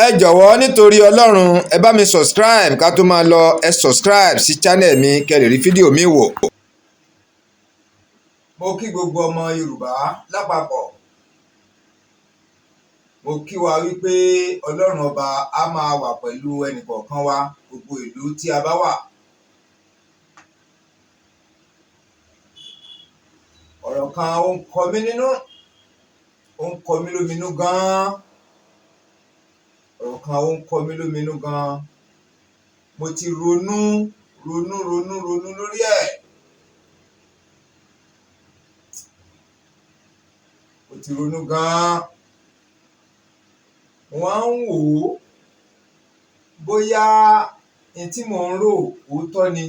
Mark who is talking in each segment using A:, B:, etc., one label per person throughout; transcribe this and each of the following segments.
A: Ẹ jọ̀wọ́, nítorí Ọlọ́run, ẹ bá mi subscribe. Ká tó máa lọ, ẹ subscribe sí channel mi kẹ́ lè rí fídíò mi wò. Mo kí gbogbo ọmọ Yorùbá lápapọ̀. Mo kí wa wípé Ọlọ́run Ọba á máa wà pẹ̀lú ẹnìkọ̀ọ̀kan wa, gbogbo ìlú tí a bá wà. Ọ̀rọ̀ kan ó ń kọ mí nínú, ó ń kọ mí lóminú gan-an. Ọ̀rọ̀ kan ó ń kọ mí lóminú gan-an. Mo ti ronú ronú ronú ronú lórí ẹ̀. Mo ti ronú gan-an. Mo wá ń wò ó bóyá n tí mò ń rò òótọ́ ni,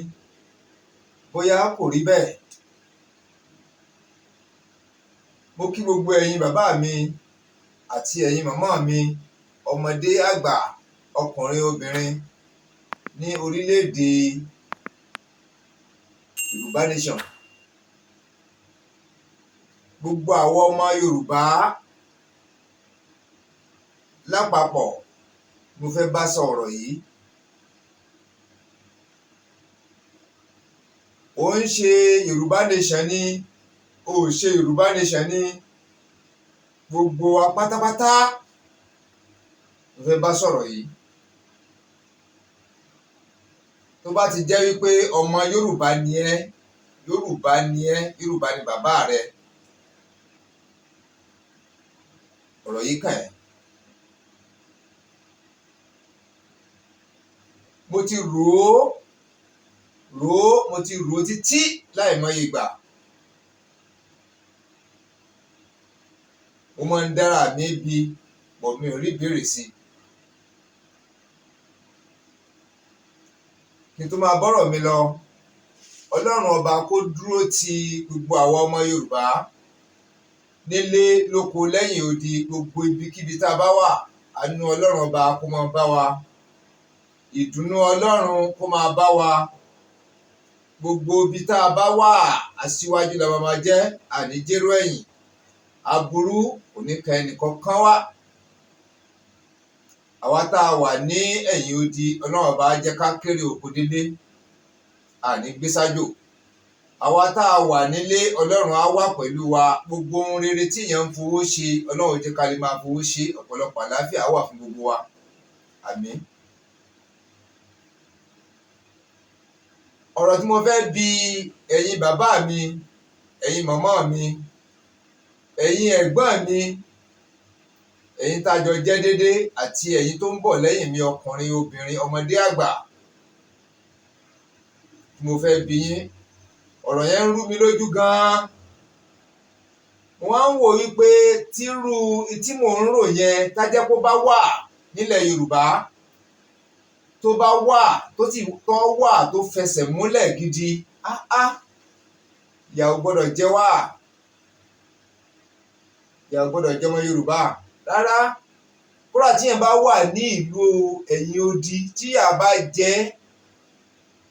A: bóyá kò rí bẹ́ẹ̀. Mo kí gbogbo ẹ̀yin bàbá mi àti ẹ̀yin màmá mi, ọmọdé, àgbà, ọkùnrin, obìnrin ní orílẹ̀-èdè Yorùbá Nation. Gbogbo àwọn ọmọ Yorùbá lápapọ̀ mo fẹ́ bá sọ̀rọ̀ yìí. Ò ń ṣe Yorùbá Nation ni, o ò ṣe Yorùbá Nation ni, gbogbo wa pátápátá mo fẹ́ bá sọ̀rọ̀ yìí. Tó bá ti jẹ́ wípé ọmọ Yorùbá ni ẹ́, Yorùbá ni ẹ́, Yorùbá ni bàbá rẹ, ọ̀rọ̀ yìí kàn ẹ́. Mo ti rò ó rò ó, mo ti rò ó títí láìmọye ìgbà. Mo máa ń dára mi bí, but mi ò rí ìbéèrè sí i. Kí n tó máa bọ́rọ̀ mi lọ, Ọlọ́run Ọba kó dúró ti gbogbo àwa ọmọ Yorùbá nílé lóko lẹ́yìn odi, gbogbo ibikíbi tá a bá wà, àánú Ọlọ́run Ọba kó máa bá wa, ìdùnnú Ọlọ́run kó máa bá wa. Gbogbo ibi tá a bá wà, aṣíwájú la máa jẹ́, àní jérò ẹ̀yìn. Aburú kò ní kan ẹnìkankan wá. Àwa tá a wà ní ẹ̀yìn odi, Ọlọ́run Ọba jẹ́ ká kéré oko délé, àní gbé sájò. Àwa tá a wà nílé, Ọlọ́run á wà pẹ̀lú wa. Gbogbo ohun rere tí èèyàn ń fowó ṣe, Ọlọ́run jẹ́ ká lè máa fowó ṣe. Ọ̀pọ̀lọpọ̀ àlàáfíà wà fún gbogbo wa. Àmín. Ọ̀rọ̀ tí mo fẹ́ bi ẹ̀yin bàbá mi, ẹ̀yin màmá mi, ẹ̀yin ẹ̀gbọ́n mi, ẹ̀yin tá a jọ jẹ́ dédé àti ẹ̀yin tó ń bọ̀ lẹ́yìn mi, ọkùnrin, obìnrin, ọmọdé, àgbà, tí mo fẹ́ bi yín, ọ̀rọ̀ yẹn ń rú mi lójú gan-an. Mo wá ń wò wípé tírú tí mò ń rò yẹn, tájẹ́ kó bá wà nílẹ̀ Yorùbá, tó bá wà, tó sì tó wà, tó fẹsẹ̀ múlẹ̀ gidi, áá, ìyà ò gbọ́dọ̀ jẹ wá, ìyà ò gbọ́dọ̀ jẹ ọmọ Yorùbá rárá. Kódà tí yẹn bá wà ní ìlú ẹ̀yìn odi, tí ìyà bá jẹ,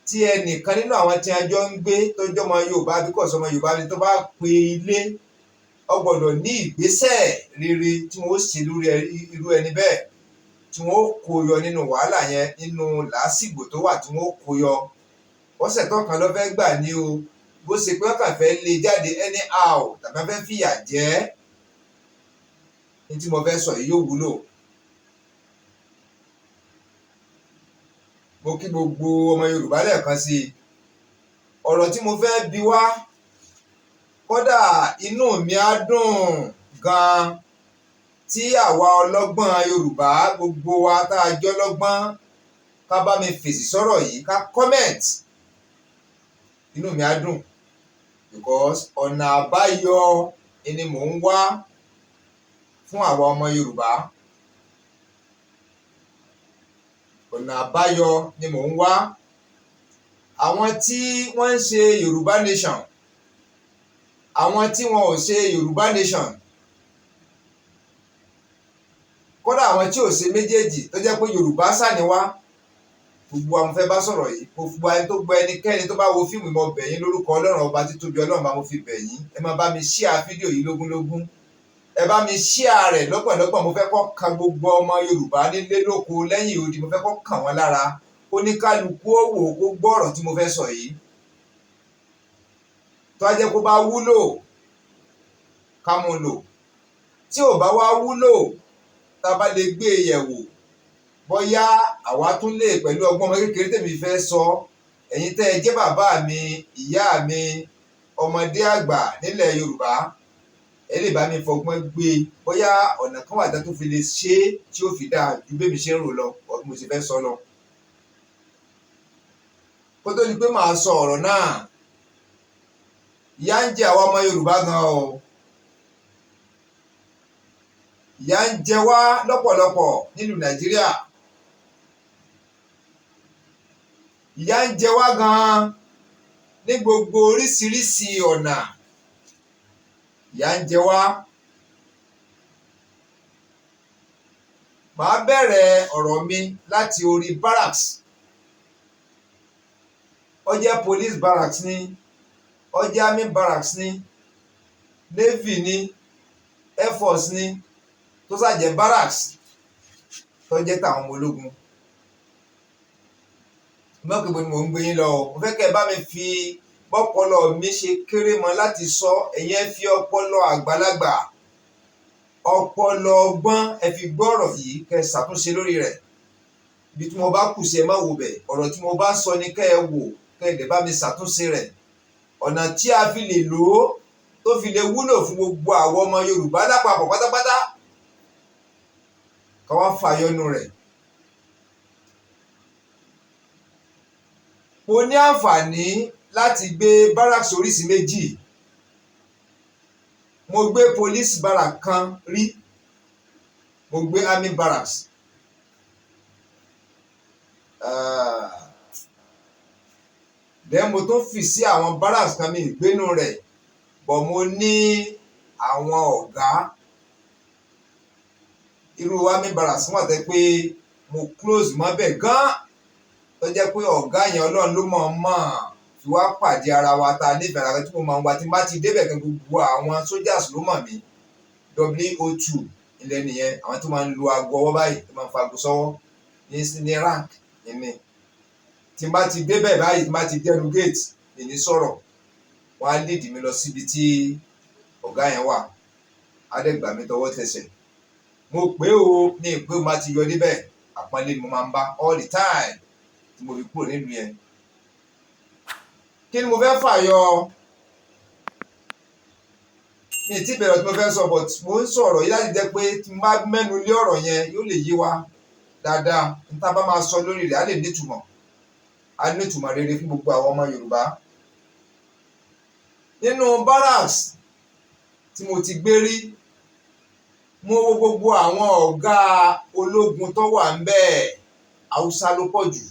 A: tí ẹnìkan nínú àwọn tí a jọ ń gbé tó jọmọ Yorùbá bí kò sọmọ Yorùbá bí, tó bá pe ilé, ó gbọ́dọ̀ ní ìgbésẹ̀ rere tí wọ́n ó ṣe lórí irú ẹni bẹ́ẹ̀, tí wọ́n ó kó yọ nínú wàhálà yẹn, nínú làásìgbò tó wà, tí wọ́n ó kó yọ. Ọ̀sẹ̀ tó kan ló fẹ́ gbà ní o, bó ṣe pé wọ́n kàn fẹ́ lé jáde anyhow tàbí wọ́n fẹ́ fìyà jẹ ẹ́. Ní tí mo fẹ́ sọ yìí yóò wúlò. Mo kí gbogbo ọmọ Yorùbá lẹ́ẹ̀kan sí i. Ọ̀rọ̀ tí mo fẹ́ bi wá, kódà inú mi á dùn gan-an tí àwa ọlọ́gbọ́n Yorùbá, gbogbo wa tá a jọ lọ́gbọ́n, ká bá mi fèsì sọ̀rọ̀ yìí, ká comment. Inú mi á dùn because ọ̀nà àbáyọ ni mò ń wá fún àwa ọmọ Yorùbá. Ọ̀nà àbáyọ ni mò ń wá. Àwọn tí wọ́n ń ṣe Yorùbá Nation, àwọn tí wọn ò ṣe Yorùbá Nation, kódà àwọn tí ò ṣe méjèèjì, tó jẹ́ pé Yorùbá sà ni wá, gbogbo àwọn fẹ́ bá sọ̀rọ̀ yìí. Gbogbo ẹni tó gbọ́, ẹnikẹ́ni tó bá wo fíìmù, mo bẹ̀ yín lórúkọ Ọlọ́run Ọba títóbi, Ọlọ́run bá mo fi bẹ̀ yín, ẹ máa bá mi share fídíò yìí lógúnlógún. Ẹ bá mi share rẹ̀ lọ́pọ̀lọpọ̀. Mo fẹ́ kó kan gbogbo ọmọ Yorùbá nílé, lóko, lẹ́yìn odi. Mo fẹ́ kó kàn wọ́n lára, oníkálukú ó wò ó, kó gbọ́ ọ̀rọ̀ tí mo fẹ́ sọ yìí. Tó bá jẹ́ kó bá wúlò, ká mú lò. Tí ò bá wá wúlò, tá a bá lè gbé e yẹ̀wò, bóyá àwa tún lè pẹ̀lú ọgbọ́n ọmọ kékeré tèmi fẹ́ sọ. Ẹ̀yin tẹ́ ẹ jẹ́ bàbá mi, ìyá mi, ọmọdé, àgbà nílẹ̀ Yorùbá, ẹ lè bá mi fọgbọ́n gbé e, bóyá ọ̀nà kan wà tó fi lè ṣe é tí ó fi dáa ju bí èmi ṣe ń rò lọ, bí mo ṣe fẹ́ sọ lọ. Kó tó di pé màá sọ ọ̀rọ̀ náà, ìyà ń jẹ àwa ọmọ Yorùbá gan o. Ìyà ń jẹ wá lọ́pọ̀lọpọ̀ nílùú Nàìjíríà. Ìyà ń jẹ wá gan ní gbogbo oríṣiríṣi ọ̀nà. Ìyà ń jẹ wá. Màá bẹ̀rẹ̀ ọ̀rọ̀ mi láti orí barracks. Ó jẹ́ police barracks ní, ó jẹ́ army barracks ní, navy ní, air force ní, tó ṣàjẹ́ barracks tó jẹ́ tàwọn ọmọ ológun. Mọ́kìbó ni mò ń gbé yín lọ o. Mo fẹ́ kẹ́ ẹ bá mi fi bọ́pọlọ mi ṣe kéré mọ́ láti sọ. Ẹ̀yin, ẹ fi ọpọlọ àgbàlagbà, ọpọlọ ọgbọ́n, ẹ fi gbọ́ ọ̀rọ̀ yìí, kẹ́ ẹ ṣàtúnṣe lórí rẹ̀. Ibi tí mo bá kù sí, ẹ má wo bẹ̀. Ọ̀rọ̀ tí mo bá sọ ni kẹ́ ẹ wò, kẹ́ ẹ dẹ̀ bá mi ṣàtúnṣe rẹ̀, ọ̀nà tí a fi lè lò ó tó fi lè wúlò fún gbogbo àwọn ọmọ Yorùbá lápapọ̀ pátápátá, ká wá fàyọnu rẹ̀. Mo ní àǹfààní láti gbé barracks oríṣi méjì. Mo gbé police barrack kan rí, mo gbé army barracks. Then mo tún fi sí àwọn barracks kan, mi ìgbénu rẹ̀, but mo ní àwọn ọ̀gá irú army barracks wọ́n tẹ́ pé mo close mọ́ bẹ̀ gan, tó jẹ́ pé ọ̀gá yẹn, Ọlọ́run ló mọ̀ mọ̀ fi wá pàdé ara wa ta nífẹ̀ẹ́ ara tí mo máa ń wá. Tí n bá ti débẹ̀ gan, gbogbo àwọn soldiers ló mọ̀ mí. WO2 ilẹ̀ nìyẹn, àwọn tó máa ń lo aago ọwọ́ báyìí, tó máa ń fa aago sọ́wọ́ ní rank ní. Tí n bá ti débẹ̀ báyìí, tí n bá ti dẹnu gate, mi ní sọ̀rọ̀, wọ́n á lead mi lọ síbi tí ọ̀gá yẹn wà, á dẹ̀ gbà mí tọwọ́ tẹsẹ̀. Mo pé o ní ìpé o máa ti yọ níbẹ̀, àpọ́nlé ni mo máa ń bá all the time tí mo fi kúrò nílùú yẹn. Kí ni mo fẹ́ fàyọ? Mi ti bẹ̀rẹ̀ tí mo fẹ́ sọ, but mo ń sọ̀rọ̀ yìí láti jẹ́ pé tí mo bá mẹ́nu lé ọ̀rọ̀ yẹn, yóò lè yé wa dáadáa. N tá bá máa sọ lórí rẹ̀ á lè nítumọ̀, á nítumọ̀ rere fún gbogbo àwọn ọmọ Yorùbá. Nínú barracks tí mo ti gbé rí, mo wo gbogbo àwọn ọ̀gá ológun tó wà ń bẹ́ẹ̀, Haúsá ló pọ̀ jù.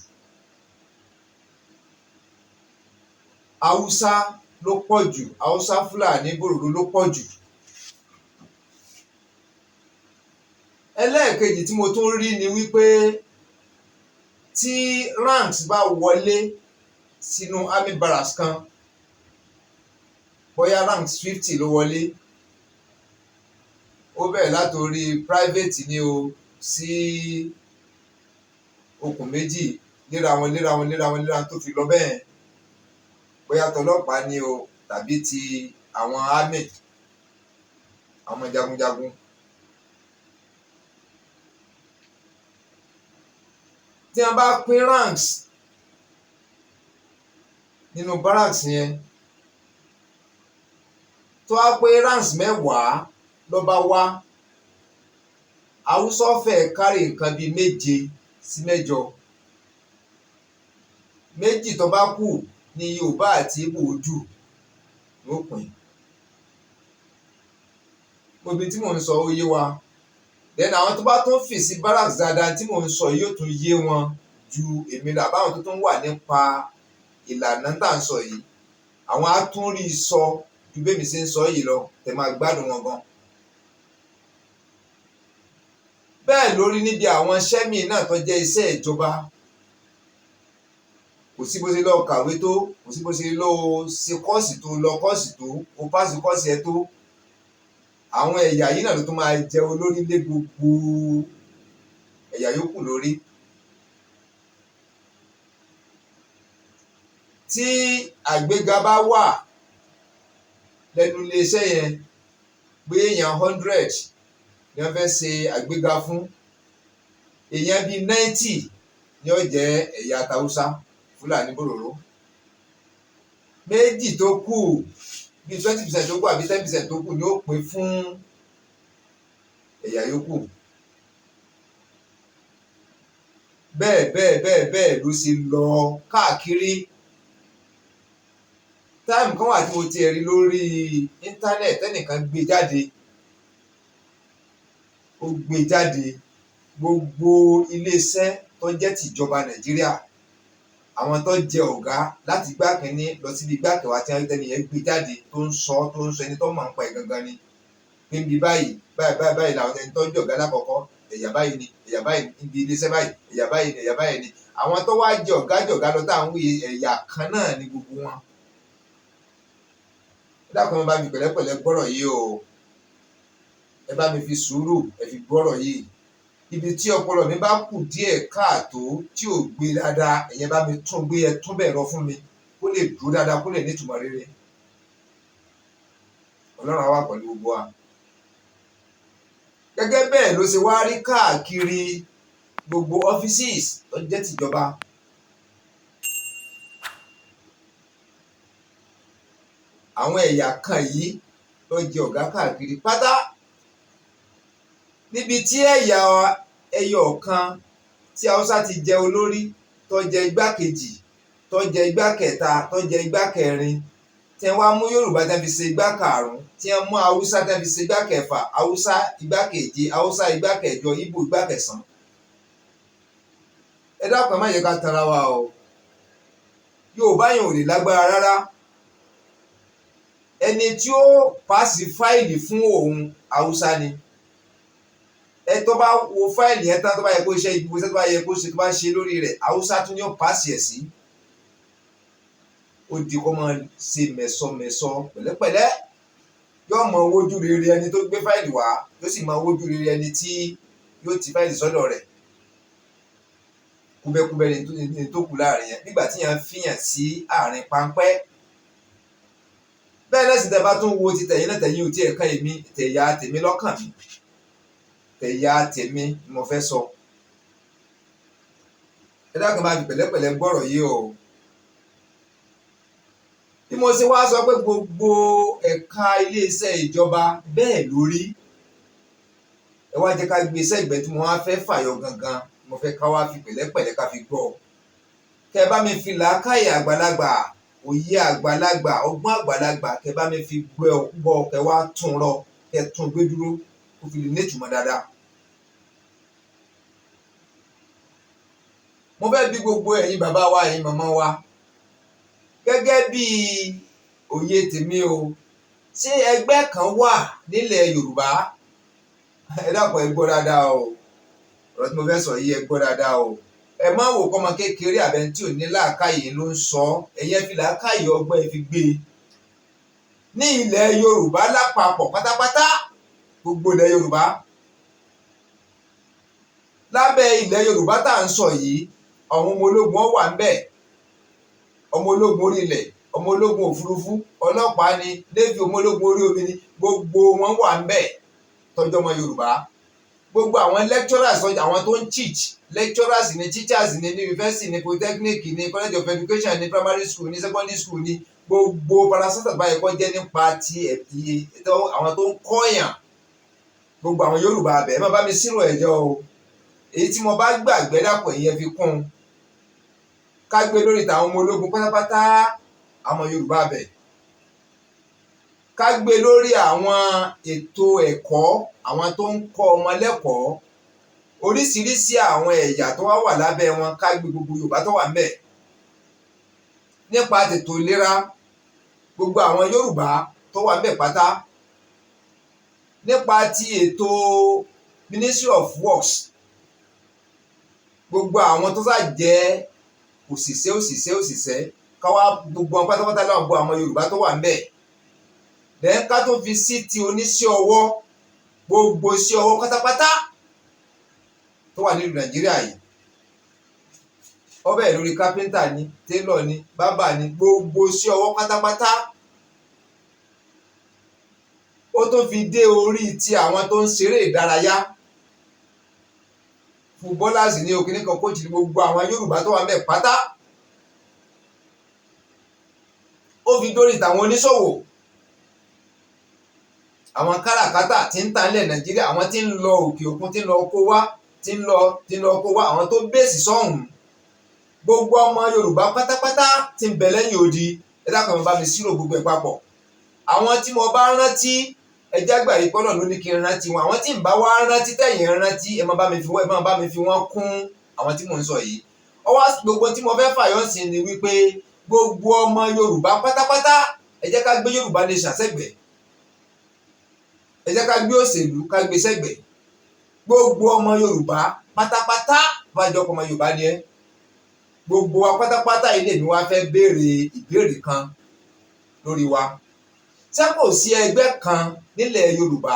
A: Haúsá ló pọ̀ jù, Haúsá, Fúlàní, Bòròró ló pọ̀ jù. Ẹlẹ́ẹ̀kejì tí mo tún rí ni wípé tí ranks bá wọlé sínú army barracks kan, bóyá ranks 50 ló wọlé, ó bẹ̀rẹ̀ látòrí private ní o sí okùn méjì, léra wọn, léra wọn, léra wọn, léra wọn, tó fi lọ bẹ́ẹ̀, bóyá tọlọ́pàá ni o tàbí ti àwọn army, àwọn jagunjagun. Tí wọ́n bá pín ranks nínú barracks yẹn, tó wá pé ranks 10 ló bá wá, Haúsá fẹ́ẹ́ kárì nǹkan bíi 7 sí 8, méjì tó bá kù ní Yorùbá àti Ìgbò jù ló pín. Gbogbo tí mò ń sọ, ó yé wa. Then àwọn tó bá tún fì sí barracks dáadáa tí mò ń sọ yóò tún yé wọn ju èmi lọ, àbáwọn tó tún wà nípa ìlànà tá à ń sọ yìí, àwọn á tún rí i sọ ju bí èmi ṣe ń sọ yìí lọ, tẹ̀ máa gbádùn wọn gan. Bẹ́ẹ̀ lórí níbi àwọn iṣẹ́ míì náà tó jẹ́ iṣẹ́ ìjọba. Kò sí bó ṣe lọ kàwé tó, kò sí bó ṣe lọ ṣe course tó, lọ course tó, o pass course ẹ tó, Àwọn ẹ̀yà yìí náà ló tún máa jẹ olórí lé gbogbo ẹ̀yà yòókù lórí. Tí àgbéga bá wà lẹ́nu iléeṣẹ́ yẹn, pé èèyàn 100 ni wọ́n fẹ́ ṣe àgbéga fún, èèyàn bíi 90 ni ó jẹ́ ẹ̀yà tàwùsá Fúlàní bòròró. Méjì tó kù, bíi 20% tó kù àbí 10% tó kù, ni ó pín fún ẹ̀yà yòókù. Bẹ́ẹ̀ bẹ́ẹ̀ bẹ́ẹ̀ bẹ́ẹ̀ ló ṣe lọ káàkiri. Time kan wà tí mo ti rí lórí íńtánẹ̀tì tẹ́nìkan gbé jáde, ó gbé jáde gbogbo iléeṣẹ́ tó jẹ́ tìjọba Nàìjíríà, àwọn tó jẹ ọ̀gá láti igbá kínní lọ síbi igbá kẹwàá, tí wọ́n tẹ́ni yẹn gbé jáde tó ń sọ, ẹni tó mọ̀ nípa ẹ̀ gangan ni, pé níbi báyìí báyìí báyìí báyìí làwọn ẹni tó jẹ ọ̀gá lákọ̀ọ́kọ́, ẹ̀yà báyìí ni, ẹ̀yà báyìí ni, níbi iléeṣẹ́ báyìí, ẹ̀yà báyìí ni, ẹ̀yà báyìí ni. Àwọn tó wá jẹ ọ̀gá jọ̀gá lọ tá à ń wí, ẹ̀yà kan náà ni gbogbo wọn. Ẹ dákun, ẹ bá mi pẹ̀lẹ́pẹ̀lẹ́ gbọ́rọ̀ yìí o. Ẹ bá mi fi sùúrù ẹ fi gbọ́rọ̀ yìí. Ibi tí ọpọlọ mi bá kù díẹ̀ káàtó tí ò gbé dáadáa, ẹ̀yẹn bá mi tún gbé, ẹ tún bẹ̀ rọ fún mi kó lè dúró dáadáa, kó lè nítumọ̀ rere. Ọlọ́run á wà pẹ̀lú gbogbo wa. Gẹ́gẹ́ bẹ́ẹ̀ ló ṣe wá rí káàkiri gbogbo offices tó jẹ́ tìjọba. Àwọn ẹ̀yà kan yìí ló jẹ ọ̀gá káàkiri pátá. Níbi tí ẹ̀yà ẹyọ kan tí Haúsá ti jẹ olórí, tó jẹ igbákejì, tó jẹ igbá kẹta, tó jẹ igbá kẹrin, tí wọ́n wá mú Yorùbá tí wọ́n fi ṣe igbá karùn-ún, tí wọ́n mú Haúsá tí wọ́n fi ṣe igbá kẹfà, Haúsá igbá keje, Haúsá igbá kẹjọ, Ìgbò igbá kẹsàn-án. Ẹ dákun, ẹ má jẹ́ ká tanra wa o. Yorùbá yẹn ò lè lágbára rárá. Ẹni tí ó pass fáìlì fún òun, Haúsá ni. Ẹ tó bá wo fáìlì yẹn tán, tó bá yẹ kó ṣe gbogbo iṣẹ́ tó bá yẹ kó ṣe, tó bá ṣe lórí rẹ̀, Haúsá tún ní ó pass ẹ̀ sí. Ó di kó máa ṣe mẹ̀sọmẹ̀sọ pẹ̀lẹ́pẹ̀lẹ́, yóò mọ wojú rere ẹni tó gbé fáìlì wá, yóò sì máa wojú rere ẹni tí yóò ti fáìlì sọ́dọ̀ rẹ̀. Kúbẹ́kúbẹ́ ni tó kù láàrin yẹn, nígbà tí yẹn ń fìyàn sí àárín páńpẹ́. Bẹ́ẹ̀ náà sì, tẹ́ bá tún wo ti tẹ̀yìn náà, tẹ̀yìn ò tiẹ̀ kàn èmi, tẹ̀yà tèmi lọ́kàn mi, tẹ̀yà tèmi ni mo fẹ́ sọ. Ẹ dákun, bá fi pẹ̀lẹ́pẹ̀lẹ́ gbọ́rọ̀ yìí o. Bí mo ṣe wá sọ pé gbogbo ẹ̀ka iléeṣẹ́ ìjọba bẹ́ẹ̀ lórí, ẹ wá jẹ́ ká gbé sẹ́gbẹ̀ẹ́ tí mo wá fẹ́ fàyọ gangan. Mo fẹ́ ká wá fi pẹ̀lẹ́pẹ̀lẹ́ ká fi gbọ́, kẹ bá mi fi làákàyè àgbàlagbà, òye àgbàlagbà, ọgbọ́n àgbàlagbà, kẹ bá mi fi gbọ́, kẹ wá tún rọ, kẹ tún gbé dúró kó fi lè nítumọ̀ dáadáa. Mo fẹ́ bi gbogbo ẹ̀yin bàbá wa, ẹ̀yin màmá wa, gẹ́gẹ́ bí òye tèmi o, ṣé ẹgbẹ́ kan wà nílẹ̀ Yorùbá? Ẹ dákun, ẹ gbọ́ dáadáa o. Ọ̀rọ̀ tí mo fẹ́ sọ yìí, ẹ gbọ́ dáadáa o. Ẹ má wò kọ́mọ kékeré àbẹ̀ni tí ò ní làákàyè ló ń sọ. Ẹ̀yin ẹ fi làákàyè ọgbọ́n ẹ fi gbé e. Ní ilẹ̀ Yorùbá lápapọ̀ pátápátá, gbogbo ilẹ̀ Yorùbá, lábẹ́ ilẹ̀ Yorùbá tá à ń sọ yìí, àwọn ọmọ ológun wà ń bẹ̀, ọmọ ológun orí ilẹ̀, ọmọ ológun òfurufú, ọlọ́pàá ni, navy, ọmọ ológun orí omi ni, gbogbo wọn wà ń bẹ̀ tọ́jú ọmọ Yorùbá. Gbogbo àwọn lecturers, àwọn tó ń teach, lecturers ni, teachers ni, ní university ní, polytechnic ní, college of education ní, primary school ní, secondary school ní, gbogbo parastatal báyìí kọ́ jẹ́ nípa ti àwọn tó ń kọ́yàn, gbogbo àwọn Yorùbá abẹ, ẹ má bá mi sírò ẹ̀jọ́ o. Èyí tí mo bá gbàgbé dàpọ̀, ìyẹn fi kún un. Ká gbé lórí tàwọn ọmọ ológun pátápátá, àwọn Yorùbá abẹ. Ká gbé lórí àwọn ètò ẹ̀kọ́, àwọn tó ń kọ́ ọmọ lẹ́kọ̀ọ́, oríṣiríṣi àwọn ẹ̀yà tó wá wà lábẹ́ wọn, ká gbé gbogbo Yorùbá tó wà ńbẹ̀. Nípa tètò ìlera, gbogbo àwọn Yorùbá tó wà ńbẹ̀ pátá. Nípa ti ètò Ministry of Works, gbogbo àwọn tó sá jẹ́ òṣìṣẹ́ òṣìṣẹ́ òṣìṣẹ́, káwá gbogbo wọn pátápátá láwọn gbọ́ àwọn Yorùbá tó wà ńbẹ̀. Then ká tó fi sí ti oníṣẹ́ ọwọ́, gbogbo iṣẹ́ ọwọ́ pátápátá tó wà nílùú Nàìjíríà yìí, ó bẹ̀rẹ̀ lórí kápẹ́ńtà ni, tailor ni, barber ni, gbogbo iṣẹ́ ọwọ́ pátápátá. Ó tún fi dé orí ti àwọn tó ń ṣeré ìdárayá, footballers ní òkìní kan, coach ní, gbogbo àwọn Yorùbá tó wà ńbẹ̀ pátá. Ó fi dórí tàwọn oníṣòwò, àwọn káràkátà tí ń tà nílẹ̀ Nàìjíríà, àwọn tí ń lọ òkè òkun, tí ń lọ kó wá, tí ń lọ kó wá, àwọn tó base sọ́hùn, gbogbo ọmọ Yorùbá pátápátá tí ń bẹ lẹ́yìn odi. Ẹ dákun, ẹ bá mi ṣírò gbogbo ẹ̀ papọ̀. Àwọn tí mo bá rántí, ẹ jẹ́ àgbà yìí pọ́nà ló ní kí n rántí wọn. Àwọn tí ń bá wá rántí, tẹ̀yìn rántí, ẹ má bá mi fi wọ́n kún àwọn tí mò ń sọ yìí. Ọwọ́ gbogbo tí mo fẹ́ fàyọ́ sí ni wípé gbogbo ọmọ Yorùbá pátápátá, ẹ jẹ́ ká gbé Yorùbá Nation sẹ́gbẹ̀ẹ́, ẹ jẹ́ ká gbé òṣèlú, ká gbé sẹ́gbẹ̀ẹ́. Gbogbo ọmọ Yorùbá pátápátá, bá jọ ọmọ Yorùbá ni ẹ́, gbogbo wa pátápátá ilé mi wá fẹ́ béèrè ìbéèrè kan lórí wa. Ṣé kò sí ẹgbẹ́ kan nílẹ̀ Yorùbá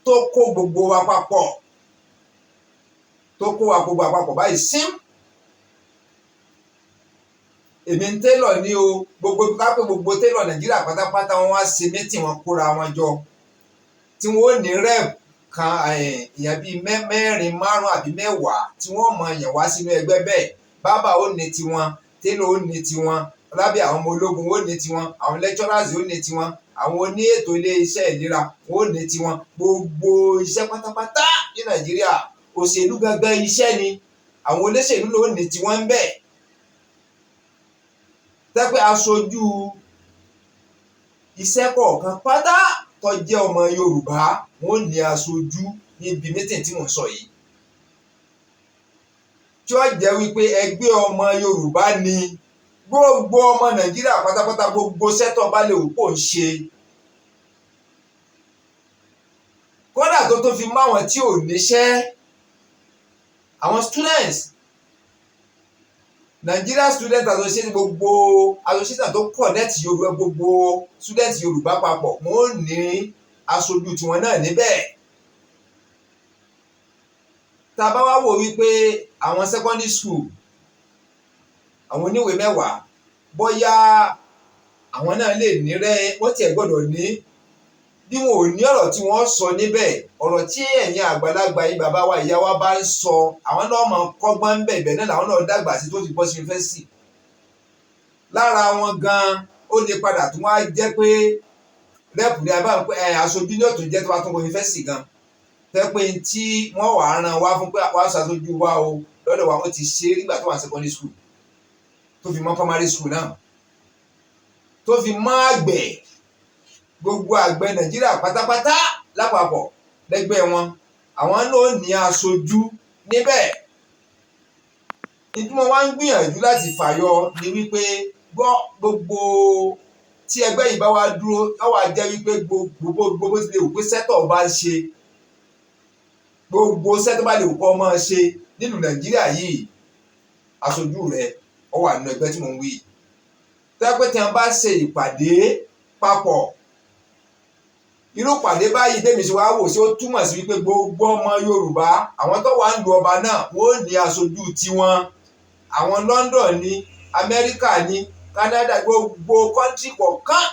A: tó kó gbogbo wa papọ̀, tó kó wa gbogbo àpapọ̀ báyìí sim? Èmi ń tailor ní o, gbogbo kápẹ́ gbogbo tailor Nàìjíríà pátápátá, wọn wá ṣe meeting, wọn kóra wọn jọ, tí wọn ó ní rep kan, èèyàn bíi mẹ́rin, márùn àbí 10 tí wọ́n mọ èèyàn wá sínú ẹgbẹ́ bẹ́ẹ̀. Barber ó ní tiwọn, tailor ó ní tiwọn, lábẹ́ àwọn ọmọ ológun ó ní tiwọn, àwọn lecturers ó ní tiwọn, àwọn oní ètò ilé iṣẹ́ ìlera ó ní tiwọn, gbogbo iṣẹ́ pátápátá ní Nàìjíríà. Òṣèlú gangan iṣẹ́ ni, àwọn olóṣèlú ló ní tiwọn ń bẹ̀. Tẹ́pẹ́ aṣojú iṣẹ́ kọ̀ọ̀kan pátá tó jẹ́ ọmọ Yorùbá, wọ́n ní aṣojú níbi meeting tí mò ń sọ yìí, tí ó jẹ́ wípé ẹgbẹ́ ọmọ Yorùbá ni gbogbo ọmọ Nàìjíríà pátápátá, gbogbo sẹ́tọ̀ bá lè wù kó ń ṣe. Kódà tó tó fi máwọn tí ò níṣẹ́, àwọn students, Nigeria Student Association, gbogbo association tó connect Yorùbá, gbogbo student Yorùbá papọ̀, wọ́n ní aṣojú tiwọn náà níbẹ̀. Tá a bá wá wò wípé àwọn secondary school, àwọn oníwèé 10, bóyá àwọn náà lè ní rẹ́, wọ́n tiẹ̀ gbọ́dọ̀ ní. Bí wọn ò ní ọ̀rọ̀ tí wọ́n sọ níbẹ̀, ọ̀rọ̀ tí ẹ̀yin àgbàlagbà yín, bàbá wa, ìyá wa bá ń sọ, àwọn náà máa kọ́gbọ́n ń bẹ̀. Ibẹ̀ náà làwọn náà dàgbà sí tó fi bọ́ sí yunifásitì. Lára wọn gan, ó lè padà tún wá jẹ́ pé rep ní abá aṣojú ní òtún jẹ́ tó bá tún wọ yunifásitì gan, tẹ́ pé tí wọ́n wàá rán wá fún pé wàá ṣàṣojú wa o lọ́dọ̀ wa. Ó ti ṣe nígbà tó wà ní secondary school, tó fi mọ́ primary school náà, tó fi mọ́ àgbẹ̀, gbogbo àgbẹ̀ Nàìjíríà pátápátá lápapọ̀ lẹ́gbẹ́ wọn, àwọn náà ní aṣojú níbẹ̀. Ìdí mo wá ń gbìyànjú láti fàyọ ni wípé gbọ́, gbogbo tí ẹgbẹ́ yìí bá wá dúró, ó wá jẹ́ wípé gbogbo bó ti lè wù pé sẹ́tọ̀ bá ń ṣe, gbogbo sẹ́tọ̀ bá lè wù kọ́ máa ṣe nílùú Nàìjíríà yìí, aṣojú rẹ̀ ó wà nínú ẹgbẹ́ tí mò ń wí. Tẹ́ pé tí wọ́n bá ṣe ìpàdé papọ̀, irú ìpàdé báyìí tèmi ṣe wá wò sí, ó túmọ̀ sí wípé gbogbo ọmọ Yorùbá, àwọn tó wà ń lu ọba náà, wọ́n ó ní aṣojú tiwọn. Àwọn London ní, Amẹ́ríkà ní, Canada, gbogbo country kọ̀ọ̀kan,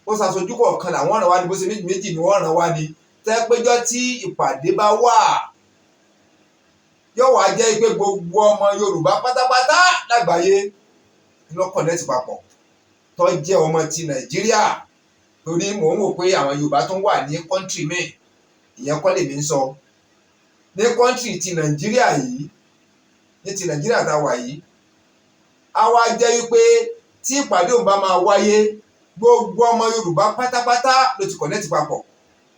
A: ó ṣàṣojú kọ̀ọ̀kan làwọn ràn wá ní, bó ṣe méjì méjì ni wọ́n ràn wá ní. Tẹ́ péjọ tí ìpàdé bá wà, yóò wá jẹ́ pé gbogbo ọmọ Yorùbá pátápátá lágbàáyé ló connect papọ̀, tó jẹ́ ọmọ ti Nàìjíríà, torí mò ń wò pé àwọn Yorùbá tó wà ní country míì, ìyẹn kọ́ lèmi ń sọ. Ní country ti Nàìjíríà yìí, ní ti Nàìjíríà tá a wà yìí, á wá jẹ́ wípé tí ìpàdé òun bá máa wáyé, gbogbo ọmọ Yorùbá pátápátá ló ti connect papọ̀.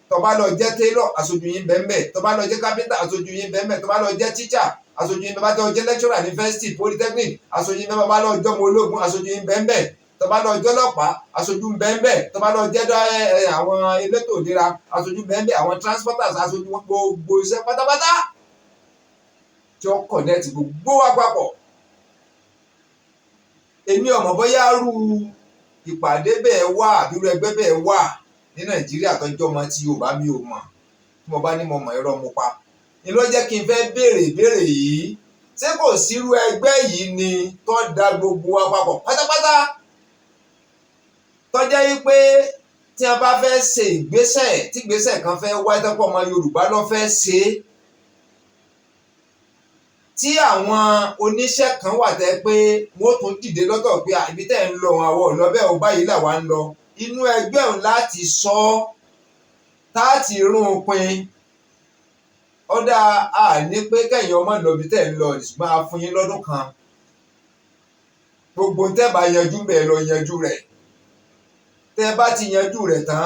A: Tó bá lọ jẹ́ tailor, aṣojú yín bẹ́ẹ̀. Tó bá lọ jẹ́ carpenter, aṣojú yín bẹ́ẹ̀. Tó bá lọ jẹ́ teacher, aṣojú yín bẹ́ẹ̀. Bá lọ jẹ́ lecturer ní university, polytechnic, aṣojú yín bẹ́ẹ̀. Bá lọ jọ́mọ ológun, aṣojú yín bẹ́ẹ̀. Tó bá lọ jẹ́ ọlọ́pàá, aṣojú bẹ́ẹ̀. Tó bá lọ jẹ́ àwọn elétò ìlera, aṣojú bẹ́ẹ̀. Àwọn transporters, aṣojú, gbogbo iṣẹ́ pátápátá tí ó connect gbogbo wa papọ̀. Èmi ò mọ̀ bóyá rú Ìpàdé bẹ́ẹ̀ wà, àbí irú ẹgbẹ́ bẹ́ẹ̀ wà ní Nàìjíríà tó jẹ́ ọmọ ti Yorùbá? Mi ò mọ̀. Tí mo bá ní mo mọ̀, irọ́ mo pa. Ni ló jẹ́ kí n fẹ́ béèrè ìbéèrè yìí: ṣé kò sírú ẹgbẹ́ yìí ni tó da gbogbo wa papọ̀ pátápátá, tó jẹ́ wípé tí a bá fẹ́ ṣe ìgbésẹ̀, tí ìgbésẹ̀ kan fẹ́ wáyé tó pọ̀, ọmọ Yorùbá ló fẹ́ ṣe é, tí àwọn oníṣẹ́ kan wà tẹ́ pé wọ́n tún dìde lọ́tọ̀ pé ibi tẹ́ ń lọ, àwọn ò lọ bẹ́ẹ̀ o, báyìí làwa ń lọ, inú ẹgbẹ́ òun láti sọ ọ́, táàtì rún un pin? Ọ̀dà àní pé kẹ́yìn ọmọ lọ ibi tẹ́ ń lọ, ṣùgbọ́n a fún yín lọ́dún kan, gbogbo tẹ́ bá yanjú bẹ́ẹ̀ lọ yanjú rẹ̀. Tẹ́ bá ti yanjú rẹ̀ tán,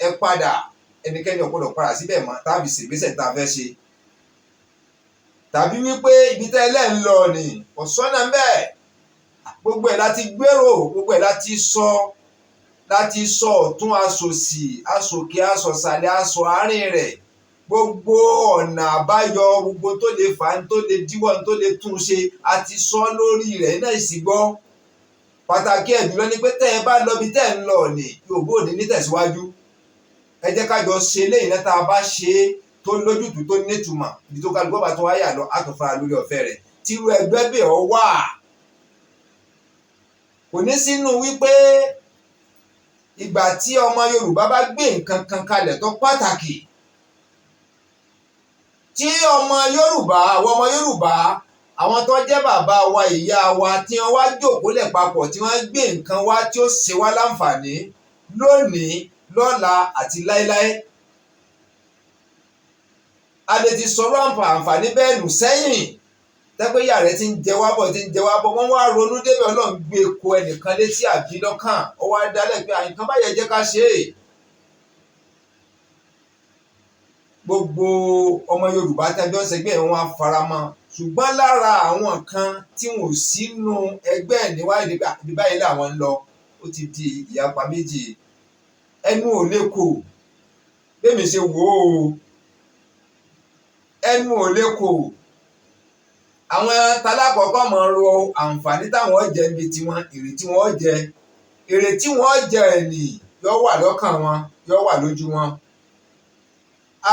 A: ẹ padà. Ẹnikẹ́ni ò gbọ́dọ̀ padà síbẹ̀ mọ́ tàbí ṣègbésẹ̀ tá a fẹ́ ṣe, tàbí wípé ibi tẹ́ ẹ lẹ́ ń lọ ni kò sọ́nà ń bẹ́ẹ̀. Gbogbo ẹ̀ láti gbèrò, gbogbo ẹ̀ láti sọ ọ̀tún, aṣòsì, aṣòkè, aṣọ̀sàlẹ̀, aṣọ àárín rẹ̀, gbogbo ọ̀nà àbáyọ, gbogbo tó lè fà á, tó lè díwọ́, tó lè tún ṣe, a ti sọ lórí rẹ̀ náà sì gbọ́. Pàtàkì ẹ̀ jùlọ ni pé tẹ́ ẹ bá lọ bí tẹ́ ẹ ń lọ ní, Yorùbá ò ní ní tẹ̀síwájú. Ẹ jẹ́ ká jọ ṣe eléyìí náà. Tá a bá ṣe é tó lójútùú, tó nítumọ̀, ibi tó kálukú bá tó wáyà lọ, á tún fara lórí ọ̀fẹ́ rẹ̀. Tírú ẹgbẹ́ bẹ́ẹ̀ ọ wà, kò ní sínú wípé ìgbà tí ọmọ Yorùbá bá gbé nǹkan kan kalẹ̀ tó pàtàkì, tí ọmọ Yorùbá, àwọn ọmọ Yorùbá, àwọn tó jẹ́ bàbá wa, ìyá wa, tí wọ́n wá jókòó lẹ̀ papọ̀, tí wọ́n gbé nǹkan wá tí ó ṣe wá láǹfààní lónìí, lọ́la àti láéláé, a lè ti sọ̀rọ̀ àǹfààní bẹ́ẹ̀ nù sẹ́yìn, tẹ́pẹ́ ìyá rẹ̀ ti ń jẹ wá bọ̀, ti ń jẹ wá bọ̀. Wọ́n wá ronú débẹ̀, Ọlọ́run gbé ko ẹnìkan létí àbí lọ́kàn, ó wá dálẹ̀ pé àyìnkan báyẹn jẹ́ ká ṣe é. Gbogbo ọmọ Yorùbá tẹ́jọ́ ń ṣẹgbẹ́ wọn á faramọ́, ṣùgbọ́n lára àwọn kan tí wọn ò sínú ẹgbẹ́ níwájú ibi báyìí làwọn ń lọ, ó ti di ìyapa méjì, ẹnu ò lè kò. Bẹ́ẹ̀ ṣe wò ó, ẹnu ò lè kò. Àwọn talákọ̀ọ́kọ́ máa ro àǹfààní táwọn jẹ níbi tiwọn, èrè tí wọ́n jẹ, èrè tí wọ́n jẹ ẹ̀nì yóò wà lọ́kàn wọn, yóò wà lójú wọn.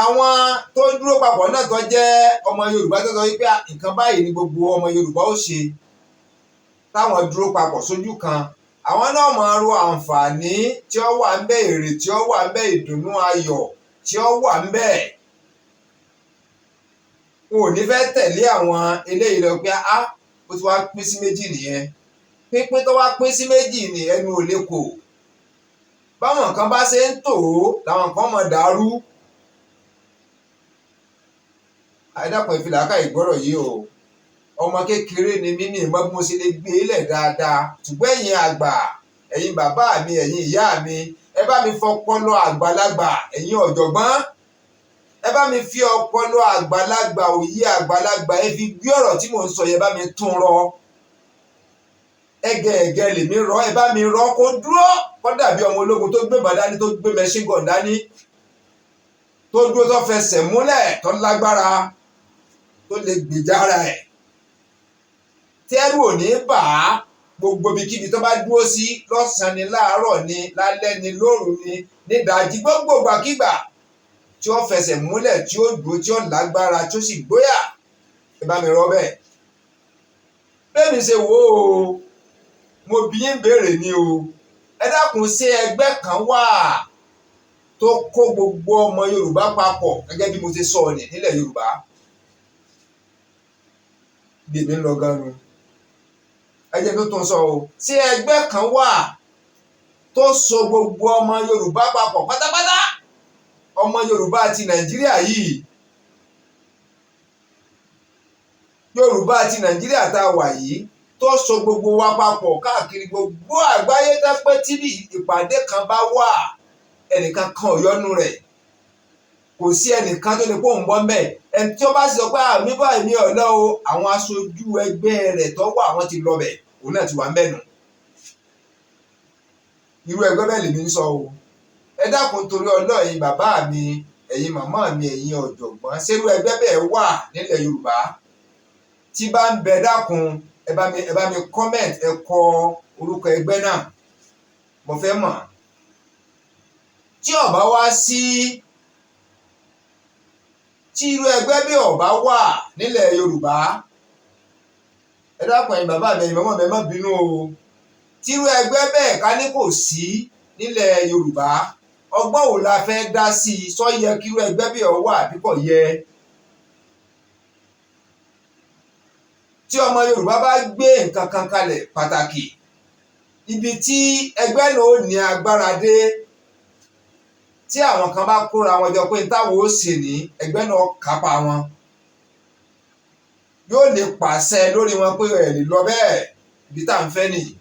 A: Àwọn tó dúró papọ̀ náà, tó jẹ́ ọmọ Yorùbá, tó sọ wípé nǹkan báyìí ni gbogbo ọmọ Yorùbá ó ṣe, táwọn dúró papọ̀ sójú kan, àwọn náà máa ro àǹfààní tí ó wà ń bẹ, èrè tí ó wà ń bẹ, ìdùnnú ayọ̀ tí ó wà ń bẹ. Wọn ò ní fẹ́ tẹ̀lé àwọn eléyìí lọ pé á ó ti wá pín sí méjì nìyẹn. Pínpín tó wá pín sí méjì ní, ẹnu ò lè kò. Báwọn kan bá ṣe ń tò ó làwọn kan mọ̀ dàrú. Àìdàpọ̀ ìfìlàkà ìgbọ́rọ̀ yìí o. Ọmọ kékeré ni mí, ní ìmọ̀ bí mo ṣe lè gbé e lẹ̀ dáadáa, ṣùgbọ́n ẹ̀yin àgbà, ẹ̀yin bàbá mi, ẹ̀yin ìyá mi, ẹ bá mi fọpọlọ àgbàlagbà, ẹ̀yin ọ̀jọ̀gbọ́n, ẹ bá mi fi ọpọlọ àgbàlagbà, òye àgbàlagbà, ẹ fi gbé ọ̀rọ̀ tí mò ń sọ yẹn, bá mi tún rọ. Ẹgẹ ẹgẹ lèmi rọ, ẹ bá mi rọ kó dúró, kó dàbí ọmọ ológun tó gbé bàdá dání, tó gbé machine gun dání, tó dúró, tó fẹsẹ̀ múlẹ̀, tó lágbára, tó lè gbèjà ara ẹ̀, tẹ́rù ò ní bà á. Gbogbo ibikíbi tó bá dúró sí, lọ́sàn-án ni, láàárọ̀ ni, lálẹ́ ni, lóru ni, nídàájí, gbogbo ìgbàkígbà tí ó fẹsẹ̀ múlẹ̀, tí ó dúró, tí ó lágbára, tí ó sì gbóyà, ẹ bá mi rọ bẹ́ẹ̀. Bẹ́ẹ̀ mi ṣe wò ó, mo bi yín béèrè ni o. Ẹ dákun, ṣé ẹgbẹ́ kan wà tó kó gbogbo ọmọ Yorùbá papọ̀ gẹ́gẹ́ bí mo ti sọ ní nílẹ̀ Yorùbá? Bí èmi ń lọ gan nu, ẹ jẹ́ tó tún sọ o. Ṣé ẹgbẹ́ kan wà tó so gbogbo ọmọ Yorùbá papọ̀ pátápátá, ọmọ Yorùbá ti Nàìjíríà yìí, Yorùbá ti Nàìjíríà tá a wà yìí, tó so gbogbo wa papọ̀ káàkiri gbogbo àgbáyé, tẹ́pẹ́ tí ìpàdé kan bá wà, ẹnìkan kan ò yọnu rẹ̀, kò sí ẹnìkan tó lè kó ń bọ́ mbẹ́? Ẹni tí ó bá sì sọ pé àmì báyìí ní ọ̀lọ́ o, àwọn aṣojú ẹgbẹ́ rẹ̀ tó wà, wọ́n ti lọ bẹ̀, òun náà ti wà ń bẹ̀ nù. Irú ẹgbẹ́ bẹ́ẹ̀ lèmi ń sọ o. Ẹ dákun, torí Ọlọ́run, ẹ̀yin bàbá mi, ẹ̀yin màmá mi, ẹ̀yin ọ̀jọ̀gbọ́n, ṣerú ẹgbẹ́ bẹ́ẹ̀ wà nílẹ̀ Yorùbá? Tí bá ń bẹ, dákun, ẹ bá mi comment, ẹ kọ orúkọ ẹgbẹ́ náà. Mo Mo fẹ́ mọ̀. Tí ó bá wá sí, tí irú ẹgbẹ́ bí ó bá wà nílẹ̀ Yorùbá, ẹ dákun, ẹ̀yin bàbá mi, ẹ̀yin màmá mi, ẹ má bínú o. Tí irú ẹgbẹ́ bẹ́ẹ̀ ká ní kò sí nílẹ̀ Yorùbá, ọgbọ́n wo la fẹ́ dá sí i? Sọ yẹ kí irú ẹgbẹ́ bí ó wà àbí kò yẹ? Tí ọmọ Yorùbá bá gbé nǹkan kan kalẹ̀ pàtàkì, ibi tí ẹgbẹ́ náà ó ní agbára dé, tí àwọn kan bá kóra wọn jọ pé táwọn ó sì ní, ẹgbẹ́ náà kápá wọn, yóò lè pàṣẹ lórí wọn pé ẹ lè lọ bẹ́ẹ̀, ibi tá à ń fẹ́ nìyí,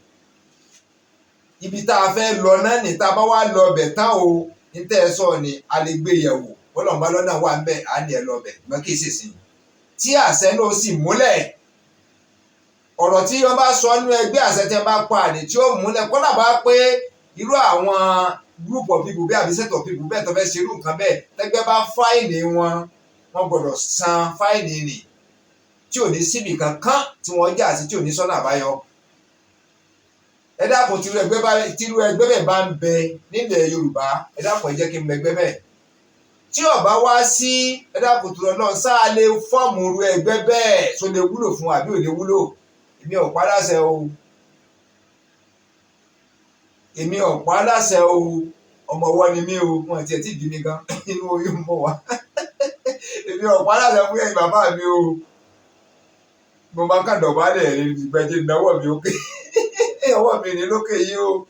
A: ibi tá a fẹ́ lọ náà ní. Tá a bá wá lọ bẹ̀ tán o, ní tẹ́ ẹ sọ ni a lè gbé yẹ̀wò, bọ́lọ̀mbá lọ́nà wà ń bẹ̀, á ní ẹ lọ bẹ̀ mọ́ kí ṣèṣin tí àṣẹ náà sì múlẹ̀. Ọ̀rọ̀ tí wọ́n bá sọ nínú ẹgbẹ́, àṣẹ tí wọ́n bá pa àní tí ó múlẹ̀, kọ́nà bá pé irú àwọn group of people bẹ́ẹ̀ àbí set of people bẹ́ẹ̀ tó fẹ́ ṣe irú nǹkan bẹ́ẹ̀, tẹ́gbẹ́ bá fine wọn, wọ́n gbọ́dọ̀ san fine nì tí ò ní síbì kankan tí wọ́n jà sí, tí ò ní sọ́nà àbáyọ. Ẹ dákun, tírú ẹgbẹ́ bẹ́ẹ̀ bá ń bẹ nílẹ̀ Yorùbá, ẹ dákun, ẹ jẹ́ kí n mọ ẹgbẹ́ bẹ́ẹ̀. Tí ó bá wá sí, ẹ dákun tó lọ náà, sáà lè form irú ẹgbẹ́ bẹ́ẹ̀? Tó lè wúlò fún àbí ò lè wúlò? Èmi ò pa láṣẹ o, èmi ò pa láṣẹ o. Ọmọ ọwọ́ ni mí o, wọn tiẹ̀ tí bí mi gan, inú oyún mọ̀ wá. Èmi ò pa láṣẹ fún ẹ̀yin bàbá mi o. Mo máa kàn dọ̀bálẹ̀ ìgbẹ́jẹ́ ìnáwó mi òkè, ọwọ́ mi ní lókè yìí o.